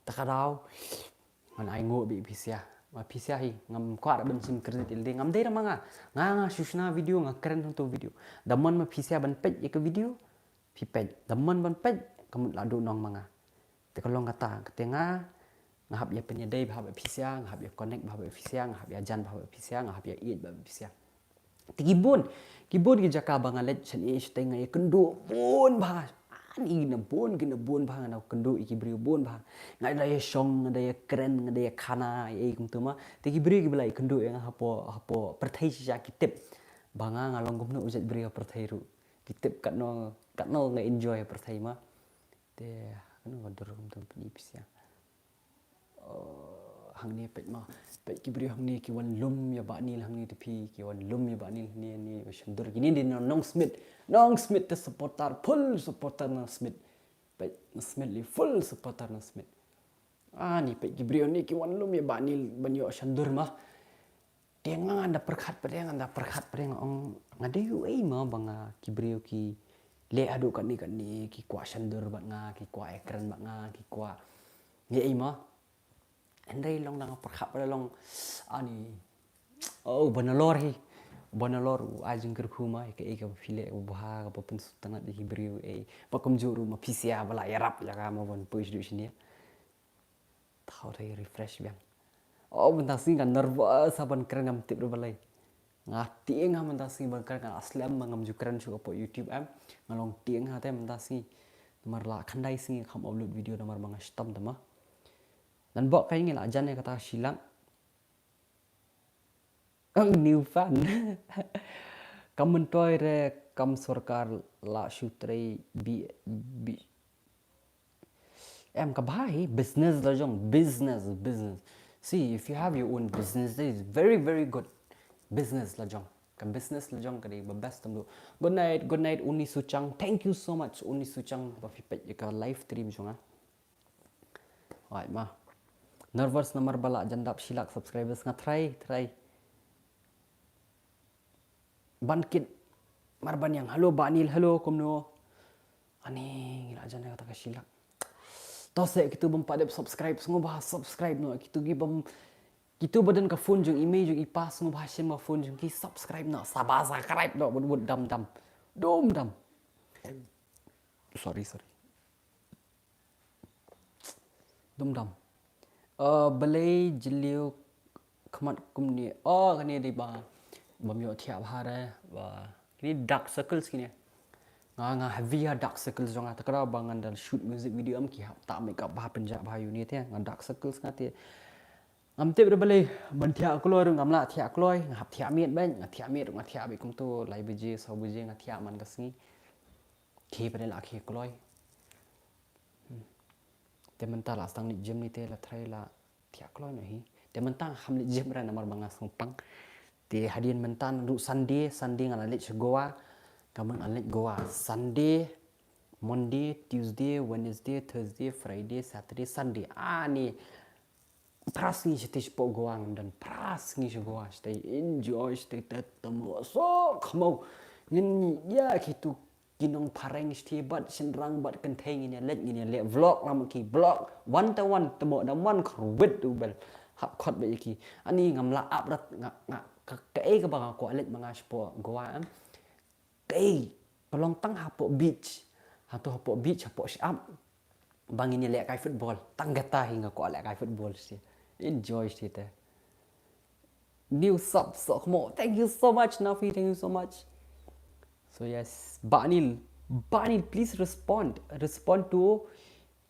Ta ka daw. Ngan ai nguh bad phi sha. Ma phi sha hi, ngam kwah ban shim credit ïalade, ngam dei ra ma nga. Nga, nga shu shna video, nga kren hangto video. Da mon ma phi sha ban peit ïa ka video. Phi peit. Da mon ban peit, ka mut la duh nong ma nga. Te ka long kata, kata nga, nga hap ïa pynïadei bha bad phi sha, nga hap ïa connect bha bad phi sha, nga hap ïa jan bha bad phi sha, nga hap ïa ïeit bha bad phi sha. Te ki bun, ki bun ki jaka ba nga leit shane shatei nga ïa kynduh bun bha. Ani na bun, ki na bun bha, nga na kynduh ïa ki briew bun bha. Nga da ïa shong, nga da ïa kren, nga da ïa khana, ïa ei kumta ma. Te ki briew ki ba la ïa kynduh ïa nga hapoh, hapoh pyrthei shisha ki tip ba nga, nga long kumno u jait briew ha pyrthei ruh. Ki tip katno, katno nga enjoy ha pyrthei ma. Te, katno ka dur kumta pyni phi sha. Oh, hangne peit ma, peit ki briew hangne ki wan lum ïa Bah Nil hangne te phi, ki wan lum ïa Bah Nil hangne, hangne, ba shandur kine dei na Nongsmit, Nongsmit te supporter, full supporter na Smit. Peit, na Smit lei full supporter na Smit. Ani peit ki briew hangne ki wan lum ïa Bah Nil ban ïoh shandur ma. Te nga, nga da pyrkhat pat de, nga da pyrkhat pat de, nga ong, nga dei uei ma ba nga, ki briew ki leh haduh katne katne, ki kwah shandur bad nga, ki kwah ïa kren bad nga, ki kwah ïa ei ma. Hynrei long da nga pyrkhat pat de long, ani, oh, ba nalor hi, ba nalor u ai jingkyrkhu ma, ïa kaei kaba phi leh kaba bha, kaba pynsngewtynnat ïa ki briew, ei, ba kumjuh ruh ma phi sha ba la ïarap ïa ka ma ban poi shaduh shane. Thaw tei refresh biang. Oh, mynta sngi nga nervous ha ban kren, ngam tip ruh balei. Nga tieng ha mynta sngi ban kren, nga la slem ba ngam ju kren shuh hapoh YouTube em. Nga long tieng ha te mynta sngi. Namar la khyndai sngi kham upload video namar ba nga shitom te ma. Ngan bok kai ngi la jan ïa kata ka shilak. Ang new fan. Kam myntoi re kam sorkar la shu trei bi, bi. Em, ka bha hi, business la jong, business, business. See, if you have your own business, that is very, very good. Business la jong. Ka business la jong ka dei ba best tam lu. Good night, good night, Uni Suchang. Thank you so much, Uni Suchang, ba phi peit ïa ka live stream jong nga. Ai ma. Nervous namar ba la jan dap shilak subscribers, nga try, try. Ban kit Marban Yang, hello Bah Nil, hello, kumno? Ani, ngi la jan ïa kata ka shilak. To se kitu bym pat dep subscribe, sngewbha subscribe noh, kitu ki bym, kitu ba don ka phone jong i mei jong i pa, sngewbha shim ka phone jong ki, subscribe noh, saba subscribe noh, wut wut dam dam. Dum dam. Sorry, sorry. Dum dam. Uh, balei jylliew khmat kumne. Oh, kane dei ba, bym ïoh thiah bha re, ba. Kine dark circles kine. Nga, nga heavy ha dark circles jong nga, te kata ba ngan da shoot music video em, ki hap tah makeup bha, pynjah bha ïa une te, nga dark circles nga te. Ngam tip re balei, ban thiah kloi ruh ngam lah thiah kloi, nga hap thiah miet beit, nga thiah miet ruh nga thiah beit kumto, lai baje, saw baje, nga thiah man ka sngi. Khie pat de la khie kloi. Hmm. Te mynta la sdang leit gym ne te la try la thiah kloi noh hi. Te mynta ngam leit gym re namar ba nga sngewpang. Te hadien mynta naduh Sunday, Sunday nga la leit sha Goa. Ka mut nga leit Goa Sunday, Monday, Tuesday, Wednesday, Thursday, Friday, Saturday, Sunday. Ani phra sngi shatei shapoh Goa ngam don, phra sngi sha Goa shatei, enjoy shatei te tamo so khamo. Ngin ïa kitu ki nongphareng shatei bad shynrang bad kynthei ngin ïa leit, ngin ïa leh vlog, lama ki vlog one to one, tamo da man kyrwit u bel hap khot bad ïa ki. Ani ngam lah ap rat nga, nga ka, kaei kaba nga kwah leit ma nga shapoh Goa em. Kaei, ka long tang hapoh beach. Hato hapoh beach, hapoh shyiap. Ba ngin ïa lehkai football. Tang kata hi nga kwah lehkai football shatei. Enjoy shatei te. New sub, so khamo. Thank you so much, Nafi. Thank you so much. So yes, Bah Nil. Bah Nil, please respond. Respond to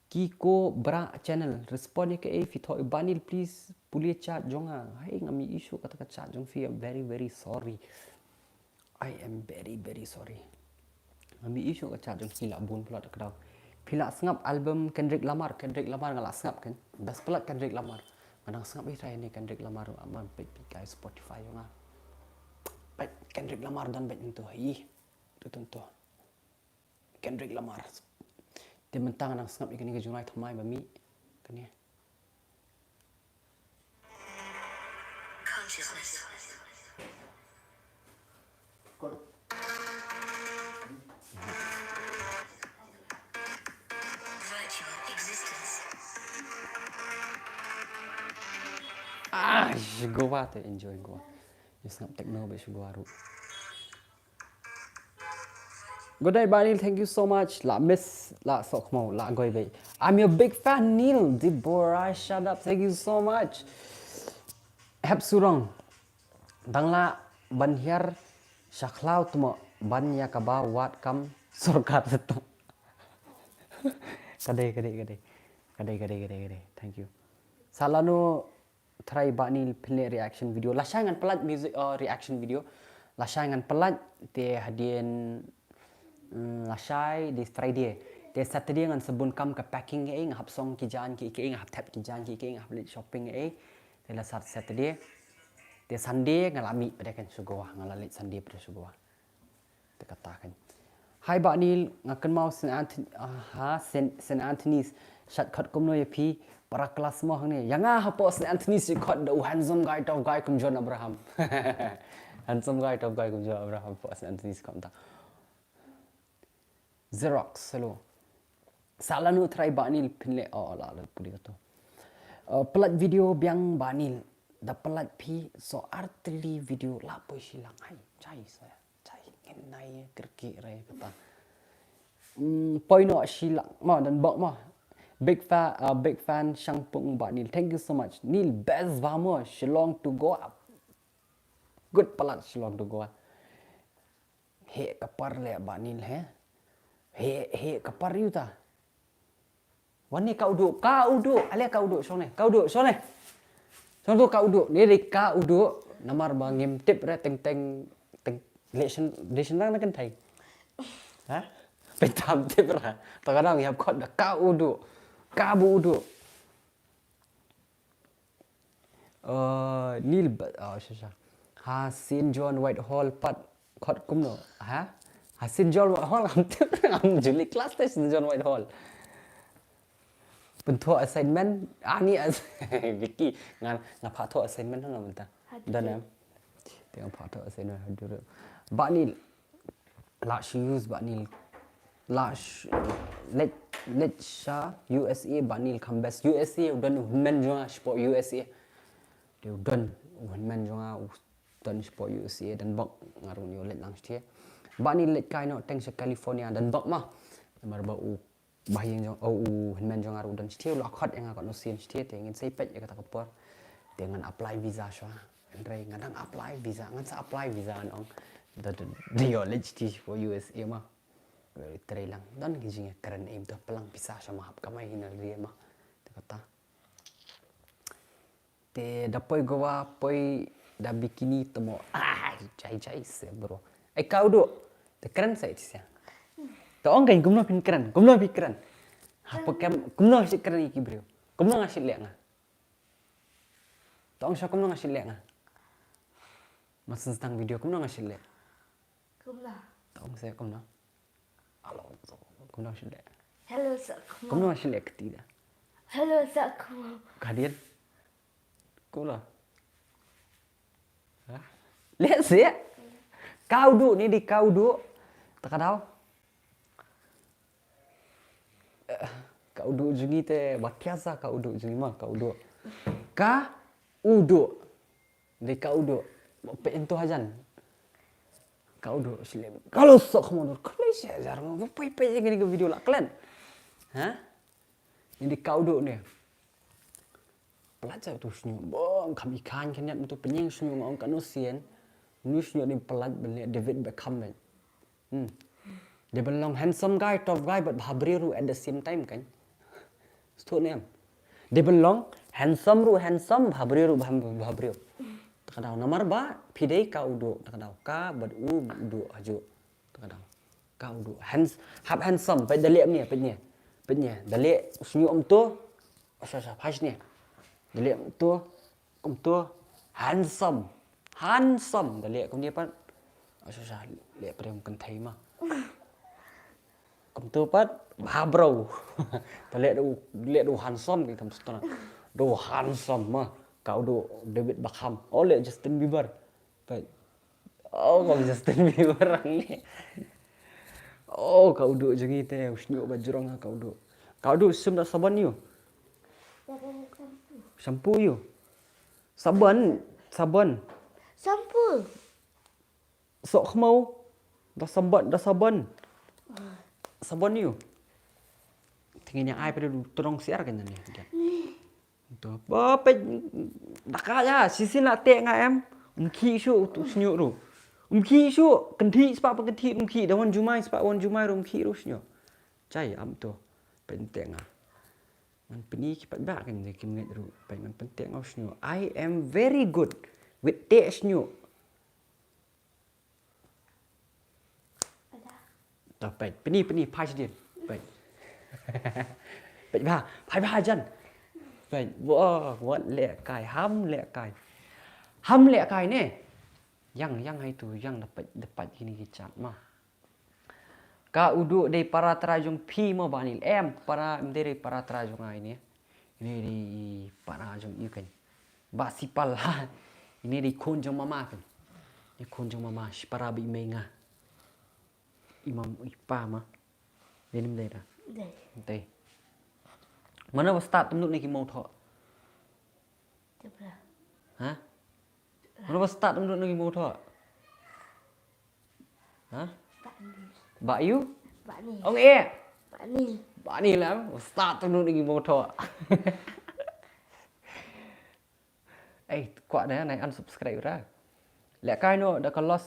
Kiko Bra channel. Respond ïa kaei phi thoh. Bah Nil, please pule chat jong nga. Hai, ngam ïohi shuh kata ka chat jong phi. I'm very, very sorry. I am very, very sorry. Ngam ïohi shuh ka chat jong phi, la bun palat ka daw. Phi la sngap album Kendrick Lamar, Kendrick Lamar nga la sngap kan. Best palat Kendrick Lamar. Nga dang sngap ïa trai ne Kendrick Lamar, amam peit peit kai Spotify jong nga. Peit Kendrick Lamar don beit ntu hi. Tu tu tu. Kendrick Lamar. Te mynta nga dang sngap ïa kane ka jingrwai thymmai ba mih. Kane. Consciousness. Virtual existence. Ah, Goa te enjoy Goa. Ïa sngap techno ba Goa ruh. Good night, Bah Nil. Thank you so much. La miss, la sok mo, la goi bei. I'm your big fan, Neil. Deborah, shut up. Thank you so much. Hep surong. Dang lah ban hiar sha khlaw tmo ban ïa kaba wad kam sorkar. Ka dei, ka dei, ka dei. Ka dei, ka dei, ka dei, ka dei. Thank you. Sa lano trai Bah Neil pynleh reaction video. Lashai ngan pynlait music, uh, reaction video. Lashai ngan pynlait te hadien, mm, lashai dei Friday. Te Saturday ngan sa bun kam ka packing ei, nga hap song ki jaiñ ki ei, nga hap thep ki jaiñ ki ei, nga hap leit shopping ei. Te la Sat-, Saturday. Te Sunday nga la mih pat de kan sha Goa, nga la leit Sunday pat de sha Goa. Te kata kan. Hi Bah Neil, nga kynmaw Saint Anthony, ah, ha, Saint, Saint Anthony's. Shait khot kumno ïa phi, para klas mo hangne. Ïa nga hapoh Saint Anthony's shait khot da u handsome guy, tough guy kum John Abraham. Handsome guy, tough guy kum John Abraham hapoh Saint Anthony's kumta. Xerox, hello. Sa lano trai Bah Neil pynleh, oh, la, la, puli kato. Uh, pynlait video biang Bah Neil. Da pynlait phi so artylli video la poi shi lang hai. Jai sa. Jai ngin nai kyrki rai kata. Mm, poi no shi lang. Ma dan bak ma. Big fan, uh, big fan Shangpung Bah Neil. Thank you so much. Neil best ba mo. Shillong to Goa. Good pynlait Shillong to Goa. He ka par le Bah Neil he. He, he ka par ïa uta. Wan ne ka udu, ka udu, ale ka udu, shong ne, ka udu, shong ne. Shong tu ka udu, ne ri ka udu, namar ba ngim tip re teng teng, teng, leh shen, leh shen lang na kan thai. Ha? Petam tip re, ta ka dang yap khot da ka udu, ka bu udu. Uh, Neil, ba-, oh, sha, sha. Ha, Saint John Whitehall pat khot kumno. Ha? Ha, Saint John Whitehall, am tip, am juli class te Saint John Whitehall. Pynthoh assignment, ani as-, Vicky, nga, nga pha thoh assignment hano mynta. Haduh. Dan em. Tengok pha thoh assignment haduh. Bah Neil. Lah shu use Bah Neil. Lah sh-, leit, leit sha U S A Bah Neil kham best. U S A u don u hynmen jong nga shapoh U S A. Te u don u hynmen jong nga u don shapoh U S A, don bok nga ruh u leit lang shatei. Bah Neil leit kai noh teng sha California, don bok ma. Namar ba u Ba ïing jong, oh, u hynmen jong nga ruh u don shatei, u la khot ïa nga katno sien shatei, te ngin sa ïa peit ïa kata ka por. Te ngan apply visa shuwa. Hynrei nga dang apply visa, ngan sa apply visa ngan ong. Da, da, da ïoh leit shatei sha U S A ma. Trei lang, don ki jingkren im to plang pisa sha ma hap kamai hi na ri ma. Te kata. Te da poi Goa, poi da bikini te mo. Ah, jai jai se bro. Ai ka udu. Te kren sa iti sia. Te ong kan kumno phin kren, kumno phin kren. Ha poi kem, kumno shi kren iki bro. Kumno nga shi leh nga. Te ong sha kumno nga shi leh nga. Masen stang video kumno nga shi leh. Kumno. Te ong se kumno. Alo, kumno shi leh. Hello, sa kumno. Kumno shi leh kti da. Hello, sa kumno. Kadien. Kumno. Ha? Leh se. Ka udu ni di ka udu. Ta ka dau. Eh, ka udu jong ngi te ba kiasa ka udu jong ngi ma ka udu. Ka udu. Di ka udu. Pe ento hajan. Ka udu shi leh. Kalau sok mo dur kali shi hajar mo. Pai pai jing ni ka video la klen. Ha? Ni di ka udu ni. Pynlait sa tu sñiuh bong kam i khan kan ñiat mynta pynñiang sñiuh nga ong kano sien. Ni sñiuh ni pynlait ban leh David Beckham ban. Hmm. Dei ban long handsome guy, tough guy, but bha briew ruh at the same time kan. Stu nem. Dei ban long handsome ruh handsome, bha briew ruh bha, bha briew. Ta ka dau namar ba phi dei ka udu, ta ka dau ka bad u udu aju. Ta ka dau. Ka udu. Hands-, hap handsome, peit da leh mne, peit ne. Peit ne. Da leh sñiuh um to. Asa sa phas ne. Da leh um to. Kum to. Handsome. Handsome. Da leh kum ne pat. Asa sa leh prem kan thai ma. Kum to pat. Bha bro. Da leh du, leh du handsome ki kam stona. Du handsome ma. Ka udu David Beckham. Oh leh Justin Bieber. Peit. Oh, ka Justin Bieber ni. Oh, ka udu jong ngi te, u sñiuh ba jrong ka udu. Ka udu sim da sabon yu. Shampoo yu. Sabon, sabon. Shampoo. Sok khmau. Da sabon, da sabon. Sabon yu. Te ngin ïa ai pat u tnong siar kan ne. To. Ba peit da ka ïa, shisien la teh nga em. Um khih shuh u shñiuh ruh. Um khih shuh, kynthih spah pa kynthih um khih, da wan jumai spah wan jumai ruh um khih ruh shñiuh. Chai am to. Peit teh nga. Ngan pyni ki paidbah kan ne kim ngeit ruh. Peit ngan pynteh nga u shñiuh. I am very good with teh shñiuh. To peit, pyni, pyni, phai shadien. Peit. Peit bha, phai bha jan. Peit, wa, wat lehkai, ham lehkai. Ham lehkai ne. Ïang, ïang haitu, ïang da peit, da peit kine ki chat ma. Ka u duh dei para trai jong phi mo Bah Nil. Em, para, em dei dei para trai jong nga ine. Ine dei para jong ïu kan. Bah Sipal ha. Ine dei khun jong mama kan. Ine khun jong mama, shipara ba i mei nga. I mam i pa ma. Dei nim dei da. Dei. Dei. Mano ba start tum duk ne ki mong tho. Tepra. Ha? Mano ba start tum duk ne ki mong tho. Ha? Bah Nil. Bah ïu? Bah Nil. Ong eh. Bah Nil. Bah Nil lam. Start tum duk ne ki mong tho. Eh, kwah da nai unsubscribe ra. Lehkai noh da ka Los,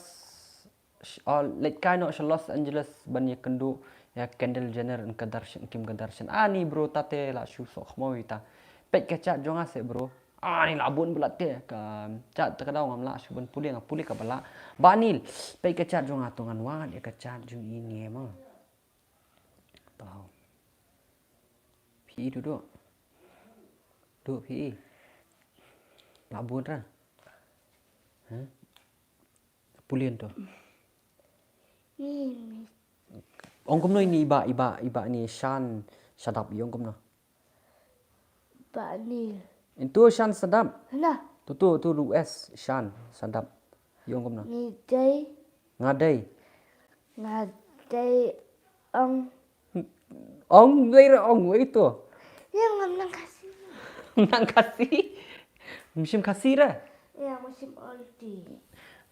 sh-, oh, lehkai noh sha Los Angeles ban ïa kynduh ïa Kendall Jenner, Kim Kardashian, Kim Kardashian. Ani bro, ta te la shu soh khmoi ta. Peit ka chat jong nga se bro. Ani la bun bla te ka chat ta ka daw ngam la shu ban pule, nga pule ka bala. Bah Nil, peit ka chat jong nga to ngan wad ïa ka chat jong ine ma. Tau. Phi duh duh. Duh phi. La bun ra. Ha? Pule to. Ong kumno ine i bah, i bah, i bah ine Shan Shadap i ong kumno. Bah Nil. Into Shan Shadap. Hana. Tu tu tu U S Shan Shadap. I ong kumno. Ngi dei. Nga dei. Nga dei ong. Ong dei ra ong wei to. Ïa ngam nang Khasi. Nang Khasi. Musim Khasi ra. Ïa musim olti.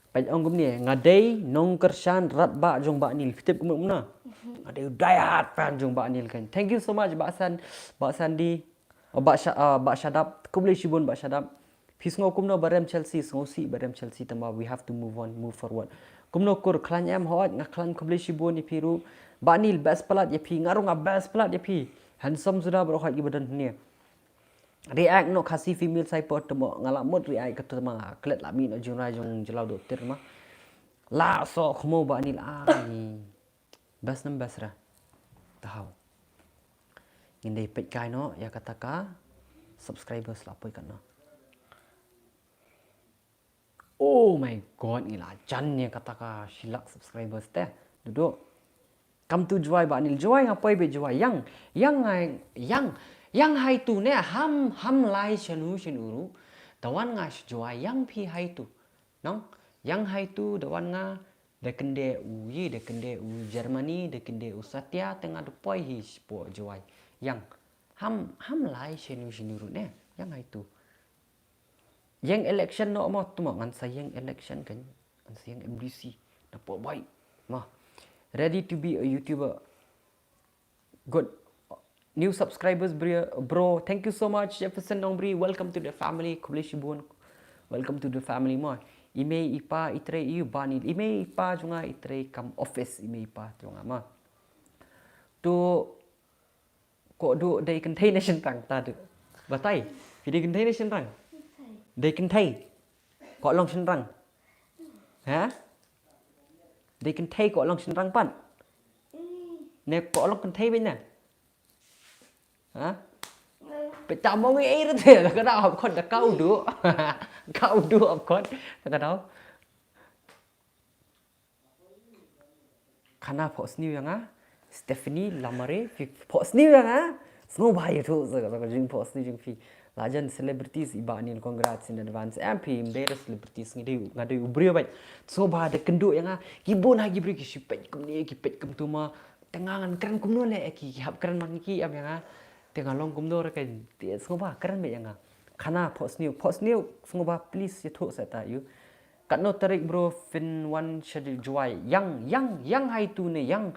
Peit ong kumne, nga dei nongkyrshan radbah jong Bah Nil. Phi tip kumno kumno? Nga dei u die hard fan jong Bah Nil kan. Thank you so much Bah San, Bah Sandi. Oh, Bah Sha-, ah, Bah Shadap. Khublei shibun Bah Shadap. Phi sngew kumno ba rem Chelsea, sngew sih ba rem Chelsea tangba we have to move on, move forward. Kumno kur khlaiñ em hooid nga khlaiñ khublei shibun ïa phi ruh. Bah Nil best palat ïa phi, nga ruh nga best palat ïa phi. Handsome suda baroh hooid kiba don hangne. React noh Khasi female support te mo, nga la mut react katto ma nga klet la mih noh jingrwai jong jylla u Dohtir ma. La soh khmo Bah Nil ani. Best nam best ra. Tahaw. Ngin dei peit kai noh ïa kata ka subscribers la poi katno. Oh my God, ngi la jan ïa kata ka shi lak subscribers te. Duh duh. Kam tu Jowai Bah Nil, Jowai nga poi beit Jowai. Ïang, ïang ngai, ïang, ïang haitu ne ham, ham lai shanu shanu ruh. Da wan nga sha Jowai ïang phi haitu. Nong, ïang haitu da wan nga da kyndeh u ïe, da kyndeh u Germany, da kyndeh u Satya, te nga da poi hi shapoh Jowai. Ïang, ham, ham lai shanu shanu ruh ne. Ïang haitu. Ïeng election noh mo tu mo ngan sa ïeng election kan. Ngan sa ïeng M D C. Na po boy. Mo. Ready to be a YouTuber. Good. New subscribers bro. Bro. Thank you so much Jefferson Nongbri. Welcome to the family. Khublei shibun. Welcome to the family mo. I mei i pa i trei i Bah Nil. I mei i pa jong nga i trei kam office i mei i pa jong nga mo. Tu Ko duh dei kynthei ne shynrang ta duh. Batai. Phi dei kynthei ne shynrang? Dei kynthei. Ko long shynrang. Ha? Dei kynthei ko long shynrang pat. Ne ko long kynthei byn ne. Ha? Pe ta mong ei re te ka da hop khot da kau duh. Kau duh hop khot da ka da. Khana phohsniew ïa nga, Stephanie Lamare, phi phohsniew ïa nga. Sngewbha ïathuh sa ka jingphohsniew jong phi. La jan celebrities i Bah Nil congrats in advance. Em phi em dei celebrities ngi dei nga dei u briew bad. Sngewbha da kynduh ïa nga. Ki bun ha ki briew ki shu peit kumne ki peit kumtu ma. Te nga ngan kren kumno leh ki ki hap kren ma ngi ki em ïa nga. Te nga long kumno re ka te sngewbha kren beit ïa nga. Khana phohsniew, phohsniew sngewbha please ïathuh sa ta ïu. Katno tarik bro phin wan sha Jowai. Ïang, ïang, ïang haitu ne ïang.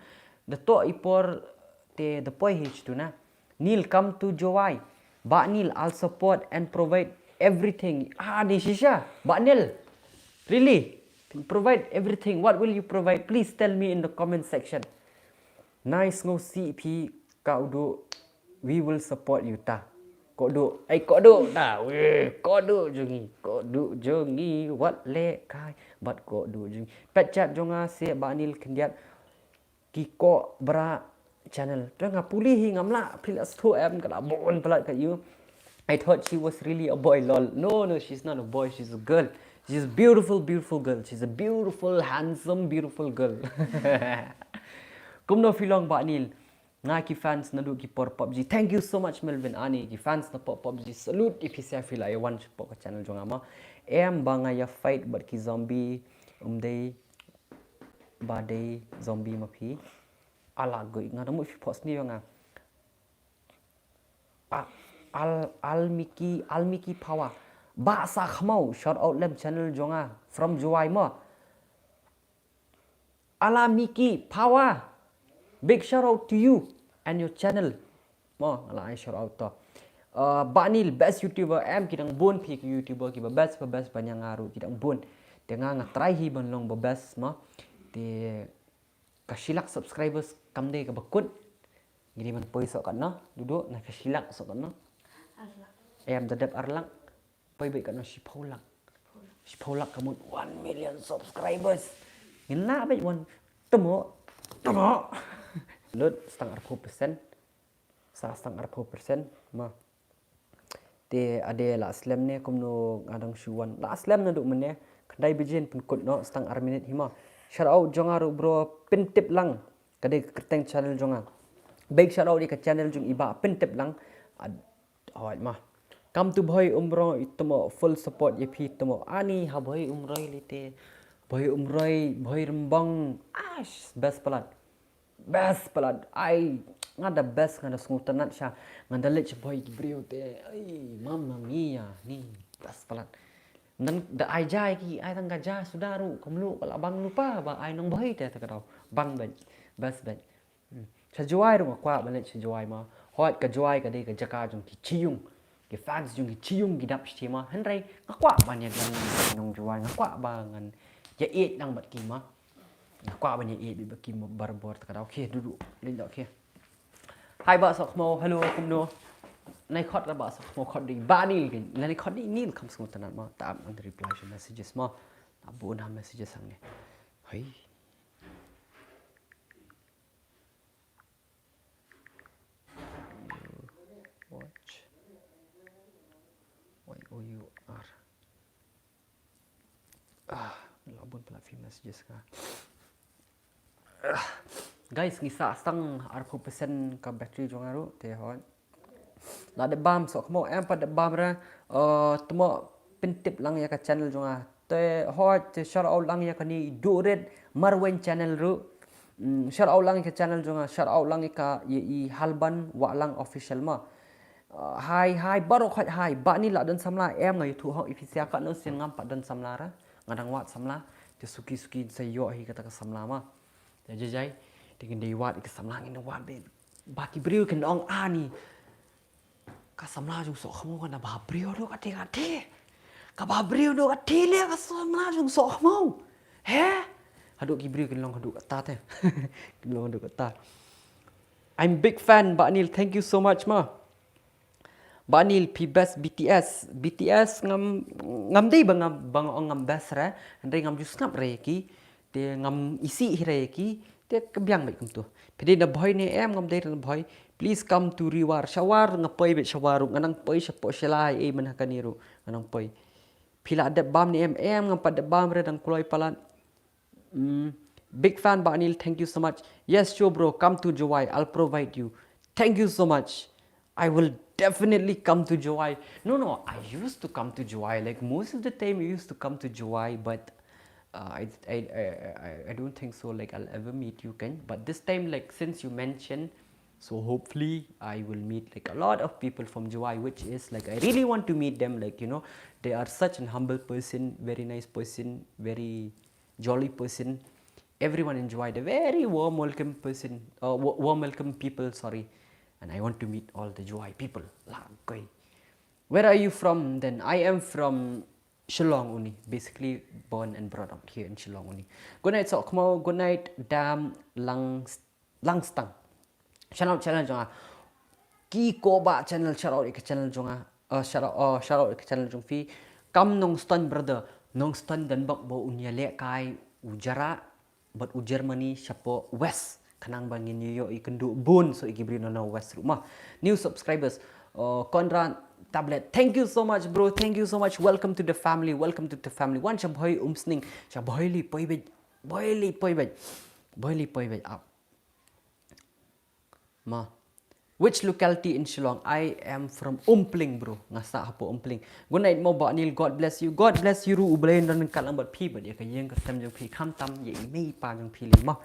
Da toh i por te da poi hi tu na. Neil, come to Jowai. Bah Neil, I'll support and provide everything. Ah, ni shisha. Bah Neil, really? Provide everything. What will you provide? Please tell me in the comment section. Nice ngo si phi ka udu. We will support you ta. Kodu, ai kodu ta. Weh, kodu jongi, kodu jongi, wat le kai, bat kodu jongi. Pet chat jonga se Bah Neil khyndiat. Ki ko bra channel. Te nga puli hi ngam lah phi la stho em ka la bon palat ka you. I thought she was really a boy, lol. No, no, she's not a boy, she's a girl. She's a beautiful, beautiful girl. She's a beautiful, handsome, beautiful girl. Kumno phi long Bah Neil? Nga ki fans naduh ki por PUBG. Thank you so much Melvin Ani. Ki fans na por PUBG. Salute ïa phi sa phi la ïa wan shapoh ka channel jong nga ma. Em ba nga ïa fight bad ki zombie. Um dei ba dei zombie ma phi. Ala goi nga da mut phi post ni nga. Ah, Al Almiki Almiki Power. Ba sa khmau, shout out lem channel jong nga from Jowai ma. Ala Miki Power. Big shout out to you and your channel. Mo, ala ai shout out to. Uh, Bah Neil, best YouTuber, em ki dang bun phi ki YouTuber ki ba best ba best ba nyang aru ki dang bun. Te nga nga try hi ban long ba best ma. Te ka shilak subscribers kam dei ka ba kut. Ngi dei ban poi sok kat no, dudu na ka shilak sok kat no. Em da dep arlak. Poi beit kat no shiphew lak. Shiphew lak ka mut one million subscribers. Ngin lah beit wan temo temo. Lut stang arphew percent. Sa stang arphew percent ma. Te ade la slem ne kumno nga dang shu wan. La slem naduh mynne. Khyndai baje pynkut no stang ar minit hi ma. Shout out jong nga ruh bro, pyntip lang. Ka dei ka kyrteng channel jong nga. Big shout out ïa ka channel jong i Bah, pyntip lang. Hoi ma. Kam tu Bhoi Umroi, temo full support ïa phi temo. Ani ha Bhoi Umroi lite. Bhoi Umroi, Bhoi Rembang. Ash, best palat. Best palat. Ai, nga da best, nga da sngewtynnat sha. Nga da leit sha Bhoi ki briew te. Ai, mamma mia, ni best palat. Nang da ai ja ki, ai tang ka ja suda ruh, ka mluh ka la bang lypa ba ai nong Bhoi te ta ka dau. Bang beit, best beit. Hmm. Sha Jowai ruh nga kwah ban leit sha Jowai ma. Hoi ka Jowai ka dei ka jaka jong ki chiyung. Ki fans jong ki chiyung ki dap shiti ma. Hynrei nga kwah ban ïa dang nong Jowai, nga kwah ba ngan ïa ïeit dang bad ki ma. Nga kwah ban ïa ïeit bad ki ma barabor ta ka dau. Okay, dudu. Leit dau, okay. Hai Bah Sokhmo, hello, kumno? Nai khot ra Bah Sokhmo, khot di Bah Neil kin. Nai khot di Neil kam sngewtynnat ma. Ta ap ngan reply sha messages ma. Ta bun ha messages hangne. Hai. You watch. Y O U R. Ah, la bun pala few messages ka. Ah, guys, ngi sa stang arphew percent ka battery jong nga ruh te hoi. La dep bam Sokhmo, em pat dep bam re, eh, temo pyntip lang ïa ka channel jong nga. Te hoi te shout out lang ïa kani Durit Marwen channel ruh. Mm, shout out lang ïa ka channel jong nga, shout out lang ïa ka ïa i Halban Wahlang official ma. Uh, hai, hai, baroh khoit hai, Bah Neil la don samla, em nga ïathuh hok ïa phi sha ka no sien ngam pat don samla ra, nga dang wad samla, te suki suki sa ïoh hi kata ka samla ma. Te jai jai, te ngin dei wad ïa ka samla ngin wad beit. Ba ki briew kin ong ani. Ka samla jong Sokhmo ka na ba briew do ka te ka te. Ka ba briew do ka te le ka samla jong Sokhmo. He? Haduh ki briew kin long haduh kata te. Kin long haduh kata. I'm big fan, Bah Neil. Thank you so much ma. Bah Neil, phi best B T S. B T S ngam, ngam dei ba ngam, ba ngam best re. Hynrei ngam ju sngap re ki. Te ngam isih hi re ki. Te ka biang beit kumtu. Phi dei na Bhoi ne em, ngam dei na Bhoi. Please come to Ri War. Sha War nga poi beit sha War ruh. Nga nang poi sha Pohshalai ei man ha kane ruh. Nga nang poi. Phi la dep bam ne em, em ngam pat dep bam re dang kloi palat. Mm. Big fan Bah Neil, thank you so much. Yes, sure, bro. Come to Jowai. I'll provide you. Thank you so much. I will definitely come to Jowai. No, no, I used to come to Jowai. Like, most of the time, I used to come to Jowai, but uh, I, I, I, I, I don't think so. Like, I'll ever meet you, Ken. But this time, like, since you mentioned, so hopefully, I will meet like a lot of people from Jowai, which is like, I really want to meet them. Like, you know, they are such an humble person, very nice person, very jolly person. Everyone in Jowai, they're very warm, welcome person, uh, wa- warm, welcome people. Sorry, And I want to meet all the Jowai people. La koi. Where are you from then? I am from Shillong only. Basically born and brought up here in Shillong only. Good night Sokhmo. Good night Dam Lang Langstang. Shout out channel jong nga. Ki ko ba channel, shout out ïa ka channel jong nga. Uh, shout out, uh, shout out ïa ka channel jong phi. Kam Nongstoiñ brother. Nongstoiñ don bok ba un ïalehkai u Jara bad u Germany shapoh West. Khnang ba ngin ïoh ïa kynduh bun so ïa ki briew na no West ruh ma. New subscribers. Uh, Conrad Tablet. Thank you so much bro. Thank you so much. Welcome to the family. Welcome to the family. Wan sha Bhoi Umsning. Sha Bhoi li poi bej. Bhoi li poi bej. Bhoi li poi bej. Up. Ma. Which locality in Shillong? I am from Umpling, bro. Nga sah hapoh Umpling. Good night mo Bah Neil. God bless you. God bless you ruh. U Blei un don ryngkat lang bad phi bad ïa ka ïing ka sem jong phi. Khamtam ïa i mei i pa jong phi lei mo.